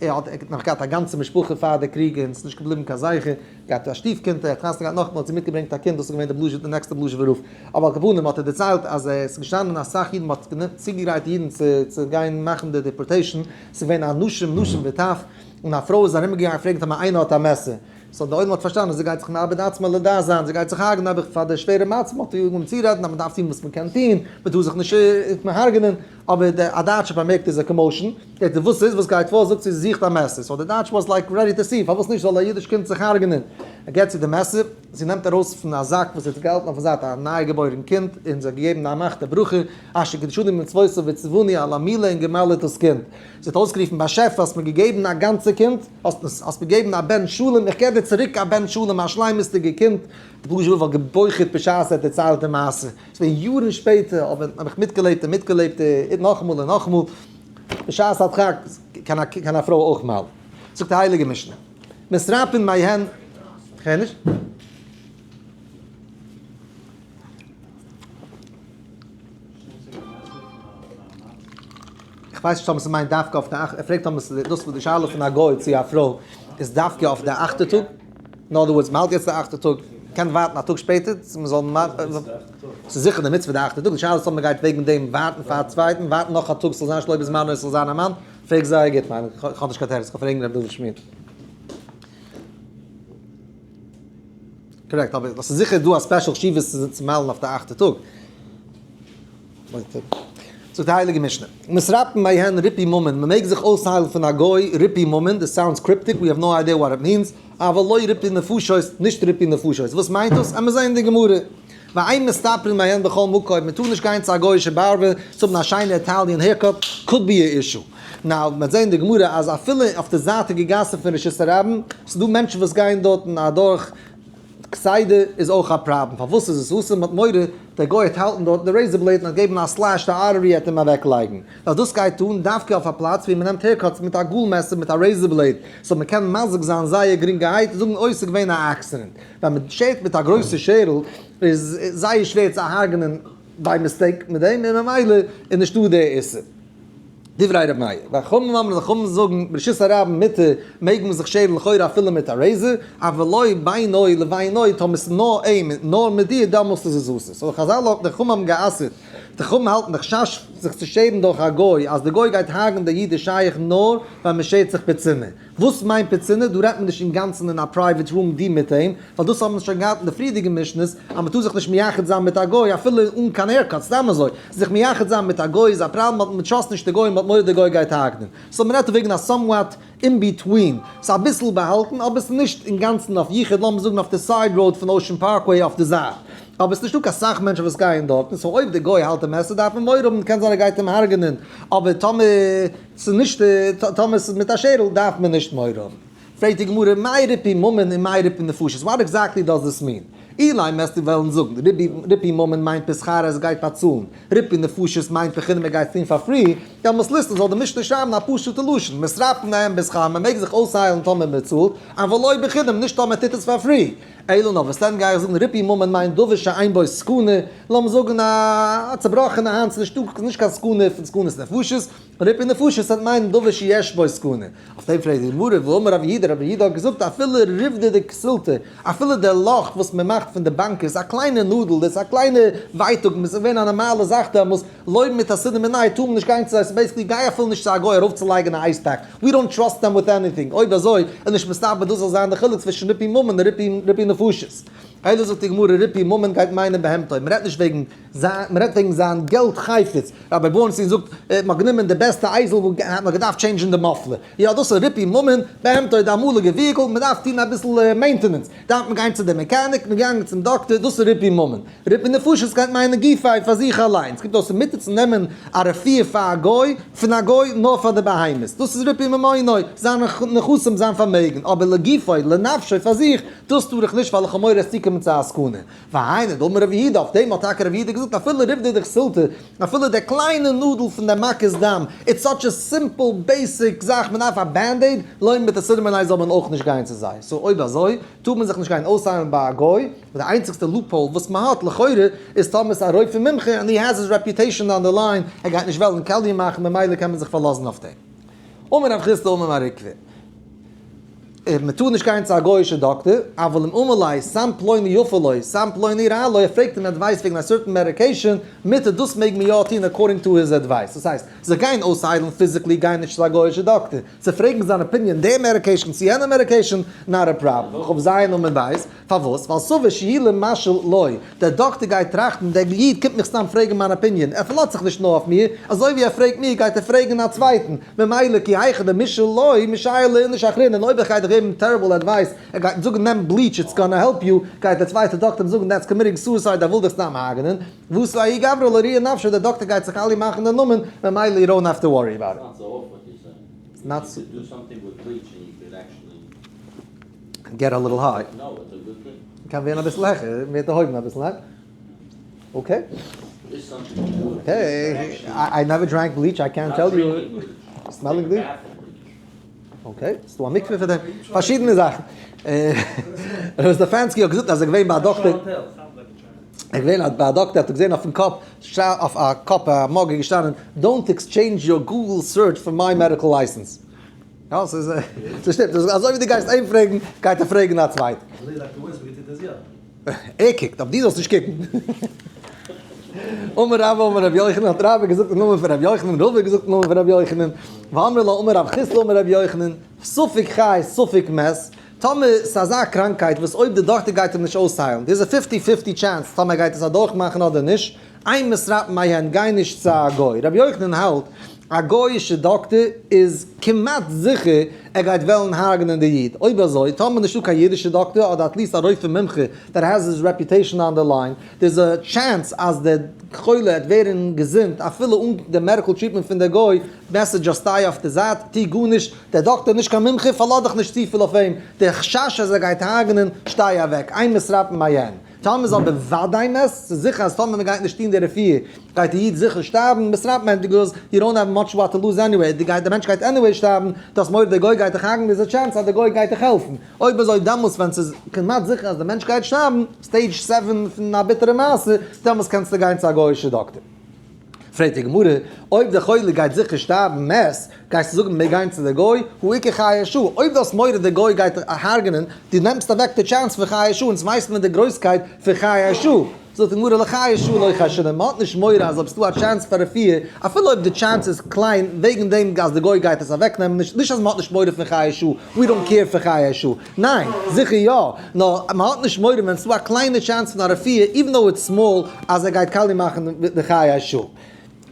ער האט נאך געהאט א גאנצע משפחה פאר די קריג און ס'איז נישט געבליבן קיין זכר געהאט א שטיף קינד ער האט חתונה געהאט נאכאמאל האט זי מיטגעברענגט א קינד דאס איז געווען די בלוזשע די נעקסטע בלוזשעווער רב אבער על כל פנים האט ער דערציילט אז עס איז געשטאנען אסאך אידן מ'האט צוגעגרייט אידן צו צו גיין מאכן די deportation ס'איז געווען אנשים נשים וטף און א פרוי איז ארומגעגאנגען פרעגן טאמער איינער האט א מעסער. so די עולם האט פארשטאנען אז זי גייט זיך מאבד עצמה לדעת זיין, זי גייט זיך הרג'נען אבער פאר די שווערע מצב האט איר אנגעהויבן צו רעדן אז מען דארף טון וואס מען קען טון, מען טאר זיך נישט הרג'נען, אבער די א דייטש האט באמערקט איז א commotion, פרעגט ער וואס איז וואס גייט פאר, זאגט זי זי זוכט א מעסער, so די דייטש was like ready to see, פארוואס נישט זאל א אידיש קינד זיך הרג'נען, ער געבט צו די מעסער, זי נעמט ארויס פון א זאק וואס זי האט געהאלטן אויפן זייט א ניי געבוירן קינד און זי האט געגעבן א מאכט א ברכה אשר קדשנו במצוותיו וציוונו על המילה און גע'מל'עט דאס קינד. זי האט אויסגערופן, באשעפער האסט מיר געגעבן א גאנצע קינד, האסט מיר געגעבן א בן שלם, איך געב דיר צוריק א בן שלם, א שלימות'דיגע קינד. דער בלוזשעווער וואלט געבוכה'ט בשעת ער האט דערציילט די מעשה. עס איז געווען יארן שפעטער, אבער האב איך מיטגעלעבט און מיטגעלעבט נאכאמאל און נאכאמאל, בשעת הדחק קען א פרוי אויך מל'ן. זאגט די הייליגע משנה, מתרפאין מהן, כ'הער נישט. איך ווייס נישט אויב ס'מיינט דווקא אויף די אכט, ער פרעגט אויב ס'איז דאס וואס די שאלה פון א גוי צו א פרוי איז דווקא אויף די אכטע טאג, אין other words מ'האלט יעצט די אכטע טאג, מ'קען ווארטן א טאג שפעטער צו מ'זאל ס'איז זיכער די מצוה די אכטע טאג, די שאלה איז אויב מ'גייט וועגן דעם ווארטן פאר א צווייטן, ווארטן נאך א טאג ס'זאל זיין שלא בזמנו און ס'זאל זיין א מאן, פרעג זייער גוט מיין איך, כ'האב נישט קיין תירוץ, כ'וועל פרעגן ר' דוד שמידט. correct, אבער ס'איז זיכער דא א special חשיבות צו מל'ן אויף די אכטע טאג. זאגט די הייליגע משנה, מתרפאין מהן ריפוי ממון, מען מעג זיך אויסהיילן פון א גוי ריפוי ממון, this sounds cryptic, we have no idea what it means, אבל לא ריפוי נפשות, נישט ריפוי נפשות, וואס מיינט דאס? עמער זעהן אין די גמרא, ואין מסתפרין מהן בכל מקום, מען טאר נישט גיין צו א גוי'אישע barber צו האבן א שיינע Italian haircut, could be a issue. Now, מען וועט זעהן אין די גמרא אז אפילו אויף די זייטיגע גאסן פון רשות הרבים, ס'איז דא מענטשן וואס גייען דארטן אדורך, כסדר איז אויך א פראבלעם, פארוואס איז עס אסור? מ'האט מורא דער גוי העט האלטן דארט די razor blade און העט געבן א slash די artery העט אים אוועק לייגן, ווייל דאס גייט אן דווקא אויף א פלאץ ווי מ'נעמט haircuts מיט א גאל מעסער מיט א razor blade, so מ'קען מזיק זיין זייער גרינגערהייט זאגן אוי ס'איז געווען א accident, ווען מ'שערט מיט א גרויסע שערל איז זייער שווער צו הרג'נען by mistake מיט דעם און ממילא איז נישטא די איסור. דברי ר' מאיר, וחכמים אומרים די חכמים זאגן ברשות הרבים מותר מעג מען זיך שערן לכאורה אפילו מיט א razor, אבל לא בינו לבינו טאמער ס'איז נאר אים און נאר מיט דיר דאמאלסט איז עס אסור, so חזל האט די חכמים האבן גע'אסר'ט, די חכמים האלטן די חשש זיך צו שערן דורך א גוי אז די גוי גייט הרג'ן די איד איז שייך נאר ווען מ'שערט זיך בצנעה, וואס מיינט בצנעה? דא רעדט מען נישט אינגאנצן אין א private room דו מיט אים, ווייל דאס האבן מיר שוין געהאט אין די פריערדיגע משנה'ס אז מ'טאר זיך נישט מייחד זיין מיט א גוי אפילו אן קיין haircut, סתם אזוי זיך מייחד זיין מיט א גוי איז א פראבלעם ווייל מ'trust נישט די גוי און מ'האט מורא די גוי גייט הרג'נען. so מ'רעדט דא וועגן א somewhat in between, ס'איז אביסל באהאלטן אבער ס'איז נישט אינגאנצן אויף יחוד, לאמיר זאגן אויף די side road פון Ocean Parkway אויף די זייט, אבער ס'נישטא קיין סאך מענטשן וואס גייען דארטן, so אויב די גוי האלט די מעסער דארף מען מורא האבן קען זיין ער גייט אים הרג'נען, אבער טאמער ס'איז נישט טאמער ס'איז מיט א שערל דארף מען נישט מורא האבן. פרעגט די גמרא, מאי ריפוי ממון און מאי ריפוי נפשות, what exactly does this mean? אילימא וועסטו וועלן זאגן, ריפוי ממון מיינט בשכר אז ער גייט באצאלן, ריפוי נפשות מיינט בחינם ער גייט טון פאר free, דעמאלס ליסטען זאל די משנה שרייבן א פשוטע לשון, מתרפאין מהן בשכר מען מעג זיך אויסהיילן טאמער מען צאלט, אבל לא בחינם נישט טאמער ער טוט עס פאר free. אלא נאר וואס דען גיי איך זאגן ריפוי ממון מיינט דבר שאין בו סכנה, לאמיר זאגן א צובראכענע האנט ס'איז נישט קיין סכנה פון סכנת נפשות, ריפוי נפשות וועט מיינען דבר שיש בו סכנה. אויף דעם פרעגט די גמרא, והאמר רב יהודה, רב יהודה האט געזאגט אפילו ריבדא דכסילתא, אפילו דער לאך וואס מען מאכט פון די באנק איז א קליינע נאדל, דאס איז א קליינע ווייטאג, מ'איז געווען א נארמאלע זאך דעמאלס, לא מיתסרינן מיניה טאר מען נישט גיין צו זיי, ס'איז basically גיי אפילו נישט צו א גוי ארויפצולייגן א ice pack, we don't trust them with anything, אויב אזוי איז נישט מסתבר דאס זאל זיין די חילוק צווישן ריפוי ממון און ריפוי נפשות. אלא זאגט די גמרא ריפוי ממון גייט מיינען בהמתו, מ'רעדט נישט וועגן. זיין, מען רעדט וועגן זיין געלט חפץ, ראביי בורנסטין זאגט מען האט גענומען די בעסטע אייזל וואס האט מען געדארפט change ן די מאפלער, יא דאס איז ריפוי ממון, בהמתו די אמאליגע vehicle, מען דארף טון אביסל maintenance, דארף מען גיין צו די mechanic, מען געגאנגען צום דאקטער, דאס איז ריפוי ממון. ריפוי נפשות גייט מיינען גופיה פאר זיך אליינס, קומט אויס מותר צו נעמען א רפואה פאר א גוי, פון א גוי נאר פאר די בהמות, דאס איז ריפוי ממונו, זיינע נכסים זיין פארמעגן, אבער לגופו, לנפשו פאר זיך, דאס טאר איך נישט ווייל איך האב מורא עס צוקומען צו א סכנה. והיינו דאמר רב יהודה, אויף דעם האט טאקע רב יהודה געזאגט אפילו ריפדא דכסילתא, אפילו דער קליינע נאדל פון דער מכת דם, it's such a simple basic זאך, מען דארף א band-aid, לא מתסרין מיניי' זאל מען אויך נישט גיין צו זיי. so אויב אזוי, טאר מען זיך נישט גיין אויסהיילן ביי א גוי, די איינציגסטע loophole וואס מען האט לכאורה איז טאמער ס'איז א רופא מומחה and he has his reputation on the line, ער גייט נישט וועלן קאליע מאכן ממילא קען מען זיך פארלאזן אויף דעם. אמר רב חסדא אמר מר עוקבא, מען טאר נישט גיין צו א גוי'אישע דאקטער, אבל אם אמר ליה סם פלוני יפה לו, סם פלוני רע לו, ער פרעגט אים advice וועגן א certain medication, מותר דאס מעג מען יא טון according to his advice, דאס הייסט, זיך גיין אויסהיילן physically גיי נישט צו א גוי'אישע דאקטער, צו פרעגן זיין opinion די medication צו יענע medication, not a problem, כ"ז עמוד ב', פארוואס? ווייל סבר שיהא למשאיל לו, דער דאקטער גייט טראכטן, דער איד קומט מיך סתם פרעגן מיין opinion, ער פארלאזט זיך נישט נאר אויף מיר, אזוי ווי ער פרעגט מיר גייט ער פרעגן א צווייטן, ממילא כי היכי דמשאיל לו, משייר לאיניש אחרינא, און אויב איך גיי דיך געבן terrible advice, ער גייט זאגן נעם bleach it's gonna help you, גייט דער צווייטער דאקטער אים זאגן that's committing suicide ער וויל דיך סתם הרג'נען, ואתי ההוא גברא לארועי נפשיה, דער דאקטער גייט זיך קאליע מאכן די נאמען, ממילא you don't have to worry about it. It's not so off what you're saying. Not You could do something with bleach and you could actually get a little high. No, it's a good thing. קען ווערן אביסל העכער, ווערט דערהויבן אביסל, ניין? Okay. There's something to do with Okay, bleach. I never drank bleach, I can't Not tell you. drinking bleach. Smelling Take a bleach? bath in bleach. Okay, ס'דא א מקווה פאר דעם. פארשידענע זאכן. ר' סטעפאנסקי האט געזאגט אז ער איז געווען ביי א דאקטער. ער איז געווען ביי א דאקטער האט ער געזען אויפן קאפ, אויף א קאפ א mug איז געשטאנען, Don't exchange your Google search for my medical license. יא, ס'איז, ס'שטימט. דאס איז אזוי ווי דו גייסט אים פרעגן, גייט ער פרעגן א צווייטן. אזוי דאקטער ווייס ווי גוט ער איז יא. ער קוקט, אבער דו זאלסט נישט קוקן. אמר רבא אמר רבי יוחנן, האט רבא געזאגט אין נאמען פון רבי יוחנן, רבא האט געזאגט אין נאמען פון רבי יוחנן, ואמרי לה אמר רב חסדא אמר רבי יוחנן, ספק חי ספק מת, טאמער ס'איז אזא קראנקהייט וואס אויב די דאקטער גייט אים נישט אויסהיילן, דער איז א fifty fifty chance טאמער ער גייט עס אדורכמאכן אדער נישט, אין מתרפאין מהן גיי נישט צו א גוי. רבי יוחנן האלט א גוי'אישע דאקטער איז כמעט זיכער ער גייט וועלן הרג'נען די איד, אויב אזוי טאמער נישטא קיין אידישע דאקטער אדער at least א רופא מומחה that has his reputation on the line, there is a chance אז דער חולה העט ווערן געזונט אפילו אן די medical treatment פון דער גוי, בעסער just שטיי אויף די זייט, טו גארנישט, דער דאקטער איז נישט קיין מומחה, פארלאז דיך נישט צופיל אויף אים, דער חשש אז ער גייט הרג'נען, שטיי אוועק, אין מתרפאין מהן. טאמער איז אבער וודאי מת, ס'איז זיכער אז טאמער מ'גייט נישט טון די רפואה גייט די איד זיכער שטארבן, מתרפאין מהן because you don't have much what to lose anyway, די גייט די מענטש גייט anyway שטארבן, דו האסט מורא די גוי גייט דיך הרג'ן, there's a chance אז די גוי גייט דיך העלפן, אויב אזוי דעמאלס ווען ס'איז כמעט זיכער אז די מענטש גייט שטארבן, stage seven פון א ביטערע מעשה, דעמאלס קענסטו גיין צו א גוי'אישע דאקטער. פרעגט די גמרא, אויב דער חולה גייט זיכער שטארבן מת, גייסטו זאגן מען מעג גיין צו די גוי? הא איכא חיי שעה, אויב דו האסט מורא די גוי גייט דיך הרג'נען, דו נעמסט אוועק די chance פון חיי שעה, אונז ווייסט מען די גרויסקייט פון חיי שעה. זאגט די גמרא לחיי שעה לא חיישינן, מען האט נישט מורא אז אויב ס'דא א chance פאר רפואה, אפילו אויב די chance איז קליין, וועגן דעם אז די גוי גייט עס אוועקנעמען, נישט נישט אז מען האט נישט מורא פון חיי שעה, we don't care פון חיי שעה, ניין, זיכער יא, נאר מען האט נישט מורא ווען ס'דא א קליינע chance פון א רפואה, even though it's small, אז ער גייט קאליע מאכן די חיי שעה.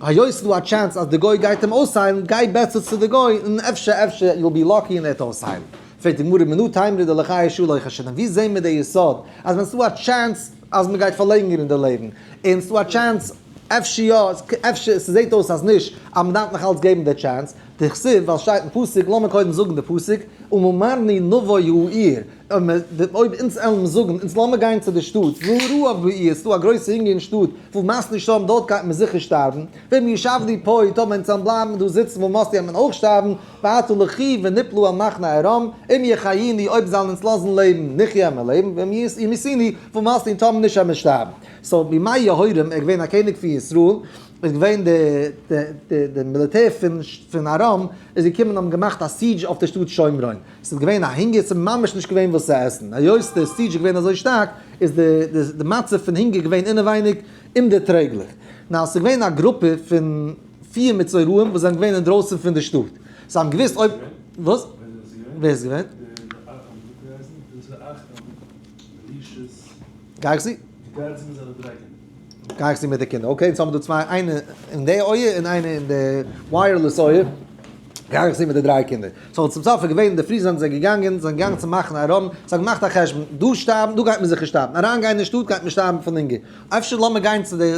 היות ס'דא א chance אז די גוי גייט אים אויסהיילן, גיי בעסער צו די גוי, און אפשר אפשר you'll be lucky און ער וועט אויסהיילן. פרעגט די גמרא מנא תימרא דלחיי שעה לא חיישינן, ווי זעהן מיר די יסוד אז ווען ס'דא א chance אז מ'גייט פארלענגערן די לעבן, און ס'דא א chance אפשר יא, אפשר ס'זעהט אויס אז נישט, אז מ'דארף נאך אלץ געבן די chance, דכתיב ווייל שטייט אין פסוק, לאמיר קודם זאגן די פסוק, וממרני נבוא העיר, אויב אונז עלן זאגן, אונז לאמיר גיין צו די שטאט, והרעב בעיר, ס'דא א גרויסע הונגער אין שטאט, ומתנו שם, דארט גייט מען זיכער שטארבן, ואם ישבנו פה, טאמער אונז עלן בלייבן דא זיצן ומתנו וועט מען אויך שטארבן, ועתה לכו ונפלה אל מחנה ארם, אם יחיינו, אויב זאלן אונז לאזן לעבן, נחיה מיר לעבן, ואם ימיתונו, ומתנו טאמער נישט וועלן מיר שטארבן. so בימי יהורם, ער איז געווען א קעניג פון ישראל, איז געווען די די מיליטער פון פון ארם איז געקומען און האבן געמאכט א siege אויף די שטאט שומרון, ס'איז געווען א הונגער ס'איז ממש נישט געווען וואס צו עסן, היות די siege איז געווען אזוי שטארק איז די די מצב פון הונגער געווען אינעווייניג אומדערטרעגליך, now ס'איז געווען א גרופע פון פיר מצורעים וואס זענען געווען אינדרויסן פון די שטאט, זיי האבן געוואוסט אויב וואס? ווער איז געווען? גייער זי? גיי איך זי מיט די קינדער. Okay, אונז האבן דא צוויי, איינע אין די אויער און איינע אין די wireless אויער. גיי איך זי מיט די דריי קינדער. So צום סוף איז געווען אינדערפרי זענען זיי געגאנגען, זיי זענען געגאנגען צו מחנה ארם, זיי האבן געמאכט א חשבון, דא שטארבן, דא גייט מען זיכער שטארבן, אריינגיין אין שטאט גייט מען שטארבן פון הונגער, אפשר לאמיר גיין צו די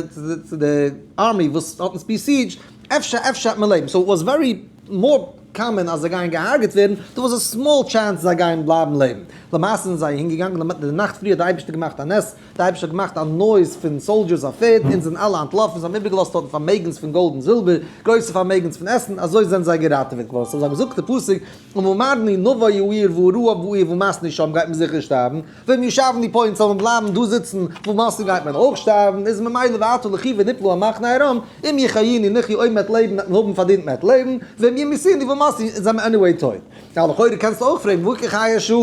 צו די army וואס האט אונז besieged, אפשר אפשר וועט מען לעבן, so was very more common אז זיי גייען געהארגעט ווערן, דא was א small chance זיי גייען בלייבן לעבן. למעשה זענען זיי אהינגעגאנגען, די נאכט פריער האט די אייבערשטער געמאכט א נס, די אייבערשטער האט געמאכט א noise פון soldiers אויף פערד, און זענען אלע אנטלאפן, זיי האבן איבערגעלאזט דארטן פארמעגנס פון גאלד און זילבער, גרויסע פארמעגנס פון עסן, אזוי זענען זיי געראטעוועט געווארן. So זיי האבן געזאגט די פסוק, אם אמרנו נבוא העיר והרעב בעיר ומתנו שם גייט מען זיכער שטארבן, ואם ישבנו פה אונז זאלן בלייבן דא זיצן ומתנו גייט מען אויך שטארבן, איז ממילא ועתה לכו ונפלה אל מחנה ארם, אם יחיינו נחיה אויב מ'עט לעבן וועט מען האבן פארדינט מ'עט לעבן, ואם ימיתונו ומתנו זענען מיר anyway טויט. יא לכאורה קענסטו אויך פרעגן והא חיי שעה,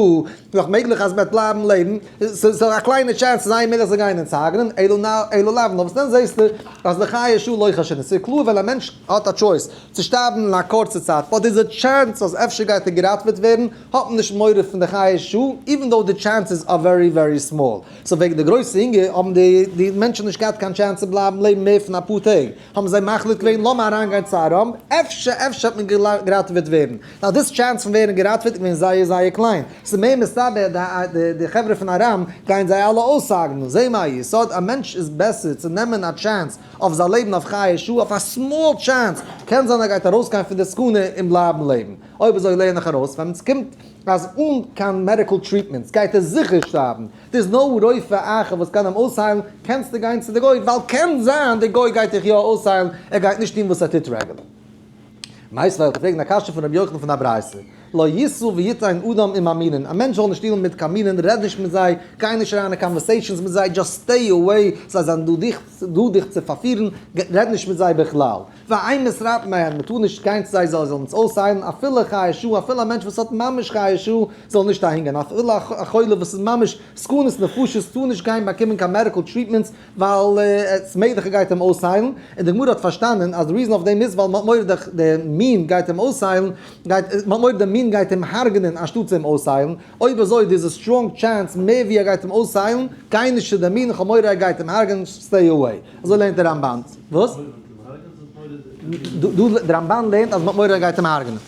נאך מעגליך אז מ'וועט בלייבן לעבן, ס'איז א קליינע chance ס'איז זייער מעגליך זיי גייען אונז הרג'נען, אלא נא אלא לאו, נאר וואס דען זעסטו אז לחיי שעה לא חשינן, ס'איז קלאר ווען א מענטש האט א choice צו שטארבן אין א קורצע צייט but there's א chance אז אפשר גייט ער געראטוועט ווערן, האט מען נישט מורא פון די חיי שעה, even though די chances are very very small. So וועגן די גרויסע הונגער האבן די די מענטשן נישט געהאט קיין chance צו בלייבן לעבן מער פון אפאר טעג. האבן זיי מחליט געווען לאמיר אריינגיין צו ארם, אפשר אפשר וועט מען געראטעוועט ווערן. Now this chance פון ווערן געראטעוועט איז געווען זייער זייער קליין. ס'איז מער מסתבר די די חברה פון ארם גייען זיי אלע אויסהרג'נען. זעה מה יסוד, א מענטש איז בעסער צו נעמען א chance אויף זיין לעבן אויף חיי שעה, אויף א small chance, קען זיין ער גייט ארויסגיין פון די סכנה און בלייבן לעבן. אויב אזוי לערן איך ארויס ווען ס'קומט אז אן קיין medical treatments גייט ער זיכער שטארבן, there's no רופא אחר וואס קען אים אויסהיילן, קענסטו גיין צו די גוי ווייל קען זיין די גוי גייט דיך יא אויסהיילן, ער גייט נישט טון וואס ער טוט רעגולער. מיתיבי וועל איך פרעגן א קשיא פון רבי יוחנן פון א ברייתא, לא ישא ויתן אדם עם המינין, א מענטש זאל נישט deal ן מיט קיין מינין, רעד נישט מיט זיי, גיי נישט אריין אין conversations מיט זיי, just stay away, זיי זענען דא דיך דא דיך צו פארפירן, רעד נישט מיט זיי בכלל. ואין מתרפאין מהן, מען טאר נישט גיין צו זיי זיי זאלן אונז אויסהיילן, אפילו חיי שעה, אפילו א מענטש וואס האט ממש חיי שעה זאל נישט אהינגיין, אפילו א חולה וואס איז ממש סכנת נפשות טאר נישט גיין באקומען קיין medical treatments ווייל עס מעגליך ער גייט אים אויסהיילן, און די גמרא האט פארשטאנען אז די reason אויף דעם איז ווייל מען האט מורא די מין גייט אים אויסהיילן, גייט מען האט מורא די מין גייט אים הרג'נען אנשטאט אים אויסהיילן, אויב אזוי there's א strong chance מער ווי ער גייט אים אויסהיילן, גיי נישט צו די מין, איך האב מורא ער גייט אים הרג'נען, stay away. אזוי לערנט די רמב"ן. וואס? דא די רמב"ן לערנט אז מ'האט מורא ער גייט אים הרג'נען.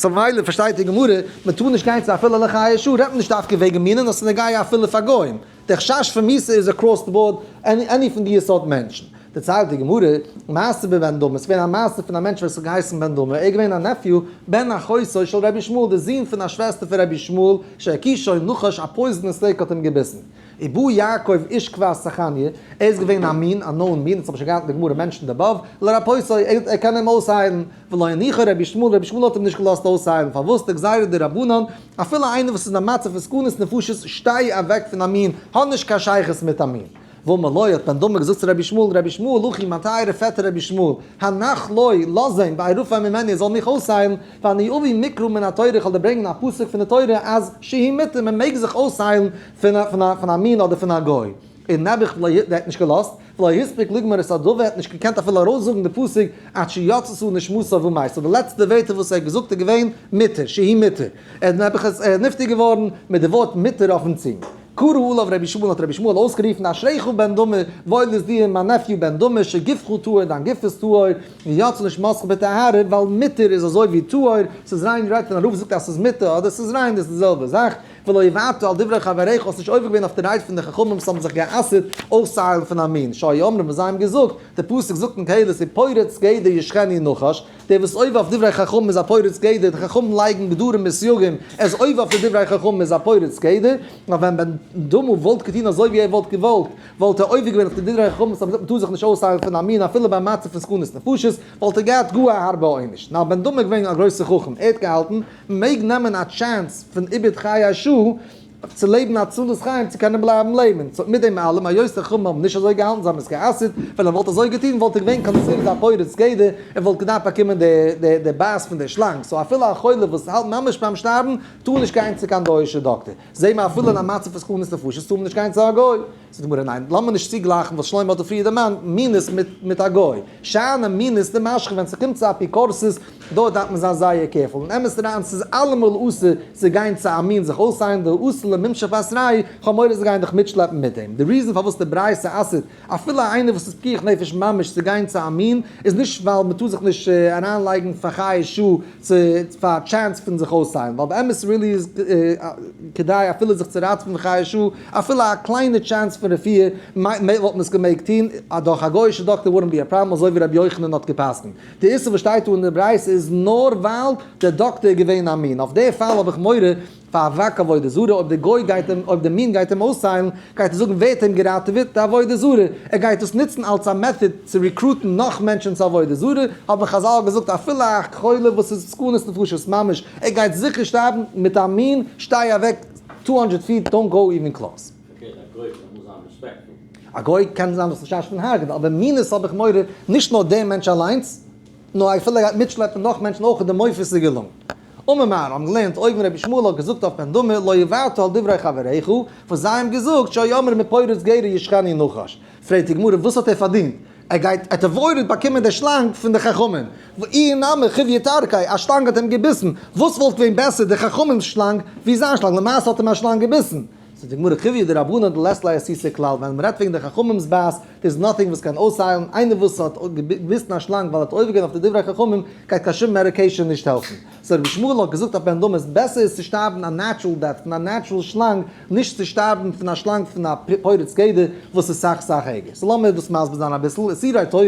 So ממילא פארשטייט די גמרא, מ'טאר נישט גיין צו אפילו לחיי שעה, רעדט מען נישט דווקא וועגן מינים, נאר ס'איז נוגע אפילו פאר גוים. די חשש פון מיתה איז across the board any פון די סארט מענטשן. דערציילט די גמרא, מעשה בבן דמא, ס'איז געווען א מעשה פון א מענטש וואס האט געהייסן בן דמא, ער איז געווען א nephew, בן אחותו של רבי ישמעאל, די זון פון א שוועסטער פון רבי ישמעאל, שהכישו נחש, א poisonous snake האט אים געביסן. ובא יעקב איש כפר סכניא, ער איז געווען א מין, א known מין, אונז האבן שוין געהאט אין די גמרא מענטשן דערבאוו, לרפאותו, ער קען אים אויסהיילן, ולא הניחו רבי ישמעאל, רבי ישמעאל האט אים נישט געלאזט אויסהיילן, פארוואס? דגזירה דרבנן, אפילו איינער וואס איז אין א מצב פון סכנת נפשות, שטיי אוועק פון א מין, האב נישט קיין שייכות מיט א מין. ואמר לו, האט בן דמא געזאגט צו רבי ישמעאל, רבי ישמעאל, אחי, מיין טייערע פעטער רבי ישמעאל, הנח לו, לאז אים, וירפא ממני, ער זאל מיך אויסהיילן, ואני אביא מקרא מן התורה, איך וועל דיר ברענגען א פסוק פון די תורה, אז שהוא מותר, מען מעג זיך אויסהיילן פון א מין אדער פון א גוי. און נעבעך לא י, ער האט נישט געלאזט, ולא הספיק לגמור את הדבר, ער האט נישט געקענט אפילו ארויסזאגן די פסוק, עד שיצתה נשמתו ומת, so די לעצטע ווערטער וואס ער האט געזאגט איז געווען, מותר, שהוא מותר. ער איז נעבעך נפטר געווארן מיט די ווארט מותר אויפן צונג. קרא עליו רבי ישמעאל האט רבי ישמעאל אויסגערופן אשריך בן דמא, וואויל איז דיר מיין nephew בן דמא, שגופך טהור דיין גוף איז טהור, ויצאה נשמתך בטהרה, ווייל מותר איז אזוי ווי טהור, ס'איז ריין רייט ווען א רב זאגט אז ס'איז מותר אדער ס'איז ריין איז די זעלבע זאך, ולא עברת על דברי חבריך האסט נישט עובר געווען אויף די רייד פון די חכמים וואס האבן זיך גע'אסר'ט אויסצוהיילן פון א מין, שהיו אומרים וואס זיי האבן געזאגט, די פסוק זאגט אין קהלת ופורץ גדר ישכנו נחש, דער וואס עובר אויף דברי חכמים איז א פורץ גדר, די חכמים לייגן גדרים און סייגים, ער איז עובר אויף די דברי חכמים איז א פורץ גדר, נאר ווען בן דמא וואלט געטון אזוי ווי ער וואלט געוואלט, וואלט ער עובר געווען אויף די דברי חכמים וואס האבן געזאגט מ'טאר זיך נישט אויסהיילן פון א מין אפילו ביי מצב פון סכנת נפשות, וואלט ער געהאט גאר א הארבע עונש. נאר בן דמא איז געווען א גרויסער חכם, ער האט געהאלטן, מ'מעג נעמען א chance פון איבוד חיי שעה, צו לעבן הצלת חיים צו קענען בלייבן לעבן. So מיט דעם אלעם, היות די חכמים האבן נישט אזוי געהאלטן, זיי האבן עס גע'אסר'ט, ווען ער וואלט אזוי געטון וואלט ער געווען considered א פורץ גדר, ער וואלט געדארפט באקומען די בייס פון די שלאנג. So אפילו א חולה וואס האלט ממש ביים שטארבן, טאר נישט גיין צו קיין גוי'אישע דאקטער. זעהן מיר אפילו אין א מצב פון סכנת נפשות טאר מען נישט גיין צו א גוי. זאגט די גמרא ניין, לאמיר נישט צוגלייכן וואס שלמה האט דא פריער דערמאנט, מינות מיט א גוי. שאני מינות דמשחית ווען ס'קומט צו אפיקורסות, דארט דארף מען זיין זייער careful. אין אמת אריין ס'איז אלעמאל אסור צו גיין צו א מין זיך אויסהיילן, דאתי למימשך בתרייהו, כ'האב מורא זיי גייען דיך מיטשלעפן מיט דעם. די reason פארוואס די ברייתא אסר'ט אפילו איינער וואס איז פיקוח נפש ממש צו גיין צו א מין, איז נישט ווייל מ'טאר זיך נישט אריינלייגן פאר חיי שעה צו פאר א chance פון זיך אויסהיילן, ווייל באמת really איז כדאי אפילו זיך צו ראטעווען פון חיי שעה, אפילו א קליינע chance פון רפואה וואלט מען עס געמעגט טון, דורך א גוי'אישע דאקטער wouldn't be a problem אזוי ווי רבי יוחנן האט גע'פסק'נט. די איסור וואס שטייט דא אין די ברייתא איז נאר ווייל דער דאקטער איז געווען א מין, אויף די פאל האב איך מורא פאר אבק עבודה זרה, אויב די גוי גייט אים, אויב די מין גייט אים אויסהיילן, גייט ער זאגן ווער האט אים געראטעוועט, די עבודה זרה, ער גייט דאס נוצן אלס א method צו recruit ן נאך מענטשן צו עבודה זרה, האבן חזל געזאגט אפילו א חולה וואס איז סכנת נפשות ממש, ער גייט זיכער שטארבן מיט א מין, שטיי אוועק 200 feet, don't go even close. פארקערט א גוי קען אמאל זיין respectful. א גוי קען זיין וואס חשש פון הרג'נען, אבער מינות האב איך מורא, נישט נאר דער מענטש אליינס, נאר אפילו ער גייט מיטשלעפן נאך מענטשן אויך איז די מופת איז געלונגען. אמר מר, האבן געלערנט אויבן רבי ישמעאל האט געזאגט אויף בן דמא לא עברת על דברי חבריך, וואס זיי האבן געזאגט שהיו אומרים מפורץ גדר ישכני נחש. פרעגט די גמרא וואס האט ער פארדינט? ער גייט ער האט avoided באקומען די שלאנג פון די חכמים, ואי נמי חיויא טרקיה, א שלאנג האט אים געביסן, וואס וואלט געווען בעסער די חכמים'ס שלאנג ווי זיין שלאנג, למעשה האט אים א שלאנג געביסן. זאגט די גמרא חיויא דרבנן דלית ליה אסותא כלל, ווען מ'רעדט וועגן די חכמים'ס בייס, דער איז nothing וואס קען אויסהיילן, איינער וואס האט געביסן א שלאנג ווייל ער האט עובר געווען אויף די דברי חכמים, גייט קיין שום medication נישט העלפן. so רבי ישמעאל האט געזאגט אויף בן דמא, בעסער איז צו שטארבן א natural death פון א natural שלאנג, נישט צו שטארבן פון א שלאנג פון א פורץ גדר וואס איז סאך סאך ערגער. so לאמיר דאס מסביר זיין אביסל, איסורי תורה,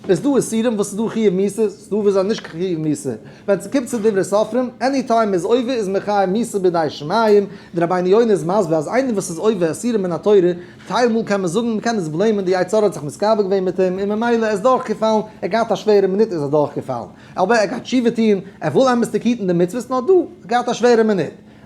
איז דא איסורים וואס איז דא חיוב מיתה, ס'איז דא וואס זענען נישט קיין חיוב מיתה. ווען ס'קומט צו דברי סופרים, any time מ'איז עובר איז מען חייב מיתה בידי שמים, דער רבינו יונה איז מסביר אז איינער וואס איז עובר איסורים מן התורה, טייל מאל קען מען זאגן מ'קען עס blame ען, די יצר הרע האט זיך מתגבר געווען מיט אים און ממילא ער איז דורכגעפאלן, ער האט געהאט א שווערע מינוט איז ער דורכגעפאלן. אבער ער גייט תשובה טון, ער וויל אמת'דיג היטן די מצוות, נאר דא, ער האט געהאט א שווערע מינוט.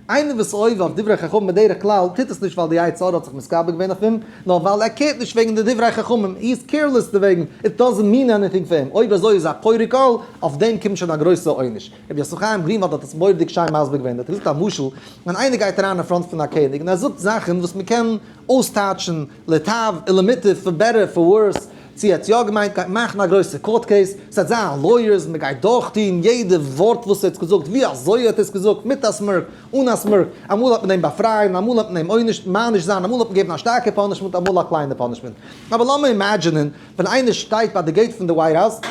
איינער וואס עובר אויף דברי חכמים בדרך כלל טוט עס נישט ווייל די יצר הרע האט זיך מתגבר געווען אויף אים, נאר ווייל ער care ט נישט וועגן די דברי חכמים, he is careless דערוועגן, it doesn't mean anything פאר אים, אויב אזוי איז א פורק עול, אויף דעם קומט שוין א גרויסע עונש. רבי יוסף חיים גרינוואלד האט עס מורא'דיג שיין מסביר געווען, ער האט געזאגט א משל, ווען איינער גייט אריין אין front פון א קעניג און ער זאגט זאכן וואס מען קען אויסטייטשן לטב ולמוטב, for better for worse, צו ער האט יא געמיינט גייט מאכן א גרויסע court case, ס'וועט זיין lawyers, מען גייט דורכטוהן יעדע ווארט וואס ער האט געזאגט, ווי אזוי ער האט עס געזאגט, מיט א smirk, אן א smirk, אמאל האט מען אים באפרייען, אמאל האט מען אים עונש מעניש זיין, אמאל האט מען געגעבן א שטארקע punishment, אמאל א קליינע punishment. אבער לאמיר imagine ען, ווען איינער שטייט ביי די gate פון די White House,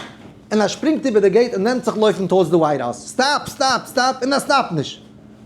און ער שפרינגט איבער די gate און נעמט זיך לויפן towards די White House, stop! stop! stop! און ער stop ט נישט.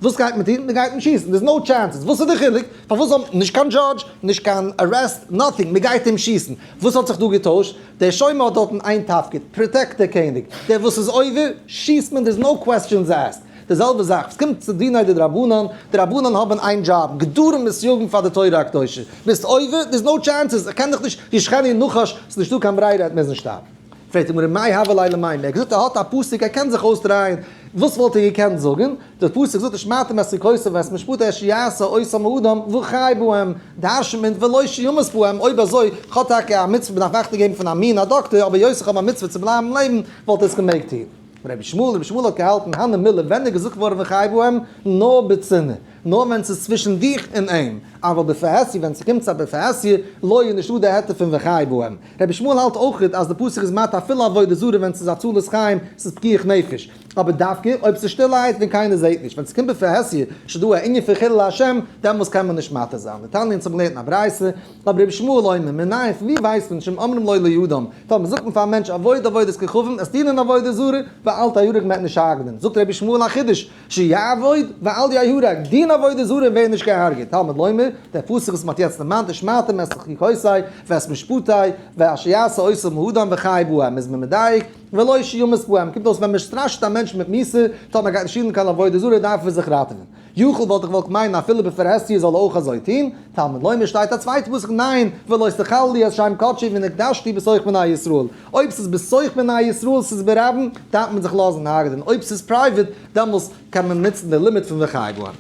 וואס גייט מען טון? מען גייט אים שיסן, there's no chances, וואס איז די חילוק? פארוואס זאל, נישט קיין judge, נישט קיין arrest, nothing, מען גייט אים שיסן. וואס האט זיך דא געטוישט? דער שומר האט דארטן איין תפקיד, protect דער קעניג. דער וואס איז עובר, שיסט מען, there's no questions asked. די זעלבע זאך, וואס קומט צו דינא דרבנן, די רבנן האבן איין דזשאב, גדרים וסייגים פאר די תורה הקדושה. ביסט עובר, there's no chances, איך קען דיך נישט, ישכנו נחש, ס'איז נישטא קיין ברירה, ער וועט מוזן שטארבן. פרעגט די גמרא מאי הוה ליה למימר, ער האט געזאגט ער האט א פסוק ער קען זיך אויסדרייען, וואס וואלט ער געקענט זאגן? דער פסוק זאגט ושמרתם את חוקותי ואת משפטי אשר יעשה אותם האדם וחי בהם, דרש'נט מען ולא שימות בהם, אויב אזוי כ'האב טאקע א מצוה מ'דארף אכטונג געבן פון א מין א דאקטער, אבער היות איך האב א מצוה צו בלייבן לעבן וואלט ער עס געמעגט טון. רבי ישמעאל, רבי ישמעאל האט געהאלטן הני מילי ווען איז געזאגט געווארן וחי בהם? נאר בצנעה. נאר ווען ס'איז צווישן דיך און אים, אבל בפרהסיא ווען ס'קומט צו א בפרהסיא, לא איז נישטא די היתר פון וחי בהם. רבי ישמעאל האלט אויכעט אז די פסוק איז מתיר אפילו עבודה זרה ווען ס'איז הצלת חיים, ס'איז פיקוח נפש. אבער דווקא אויב ס'איז שטילערהייט ווען קיינער זעהט נישט. ווען ס'קומט בפרהסיא, ס'איז דא א ענין פון חילול השם, דעמאלס קען מען נישט מתיר זיין. דתניא אונז האבן געלערנט אין א ברייתא, אבער רבי ישמעאל אומר, מנין, פון ווי ווייסט מען, שאם אומרים לו לאדם, טאמער זאגט מען פאר א מענטש עבוד עבודת כוכבים, עס דינען עבודה זרה, ואל תהרג מ'עט נישט הרג'נען. זאגט רבי ישמעאל א חידוש, שיעבוד ואל יהרג, דין עבודה זרה און ווער נישט געהארגעט, תלמוד לומר, דער פסוק וואס מ'האט יעצט דערמאנט, ושמרתם את חוקותי ואת משפטי ואשר יעשה אותם האדם וחי בהם, איז מען מדייק, ולא שימות בהם, קומט אויס ווען מ'סטראשעט א מענטש מיט מיתה, טאמער ער גייט נישט דינען קיין עבודה זרה דארף ער זיך ראטעווען. יכול וואלט איך געוואלט מיינען אפילו בפרהסיא זאל ער אויך אזוי טון, תלמוד לומר שטייט א צווייטע פסוק ניין, ולא תחללו את שם קדשי ונקדשתי בתוך בני ישראל, אויב ס'איז בתוך בני ישראל ס'איז ברבים דארף מען זיך לאזן הרג'נען, אויב ס'איז private דעמאלס קען מען נוצן די לימוד פון וחי בהם.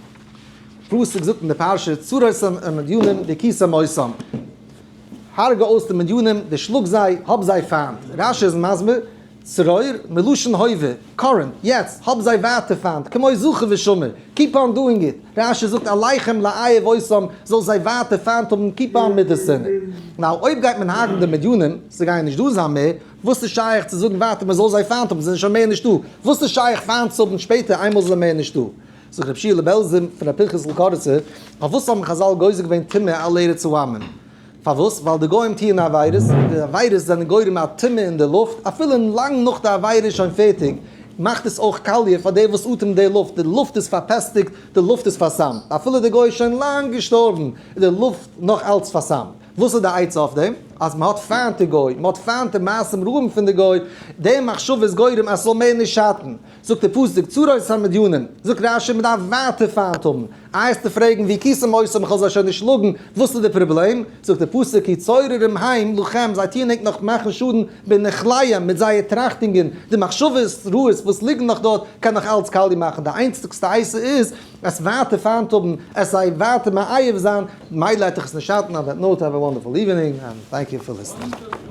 פסוק זאגט אין די פרשה צרור את המדינים והכיתם אותם, הרג'ע אויס די מדינים, דערשלאג זיי, האב זיי פיינט. רשי איז מסביר. צרור, מלשון הווה, current, יעצט, האב זיי ווייטער פיינט, כמו זכור ושמור, keep on doing it, רשי זאגט עליכם לאהוב אותם, זאל זיי ווייטער פיינט האבן, keep on מיט די שנאה. Now, אויב גייט מען הרג'ן די מדינים, זיי גייען נישט דא זיין מער, וואס איז שייך צו זאגן ווייטער מען זאל זיי פיינט האבן, זיי זענען שוין מער נישטא, וואס איז שייך פיינט צו האבן שפעטער איינמאל זיי זענען מער נישטא? זאגט רבי שיעלע בעלזער פון רבי פנחס'ל קאריצער, פארוואס האבן חזל גוזר געווען טומאה על ארץ העמים? פארוואס? ווייל די גוים טוען עבירות, די עבירות זענען גורם א טומאה אין די לופט, אפילו לאנג נאך די עבירה איז שוין פערטיג, מאכט עס אויך קאליע פאר דער וואס אטעמט די לופט, די לופט איז פארפעסטיגט, די לופט איז פארסמט, אפילו די גוי איז שוין לאנג געשטארבן, איז די לופט נאך אלץ פארסמט. וואס איז די עצה אויף דעם? אז מען האט פיינט די גוי, מען האט פיינט די מעשים רעים פון די גוי, די מחשבה איז גורם אז ס'זאל מער נישט שאטן. זאגט דער פסוק צרות המדינים, זאגט רשי מען דארף ווייטער פיינט האבן, איי העסטו פרעגן והכיתם אותם איך זאל זיי שוין נישט שלאגן, וואס איז די פראבלעם? זאגט דער פסוק כי צוררים הם לכם זיי טוען ענק נאך מאכן שאדן בנכליהם מיט זייער טראכטונגען, די מחשבות רעות וואס ליגן נאך דארט קען נאך אלץ קאליע מאכן, די איינציגסטע עצה איז עס ווייטער פיינט האבן, עס זיי ווייטער מאהב זיין, מילא העט דיך עס נישט שאטן, on that note have a wonderful evening and thank you for listening.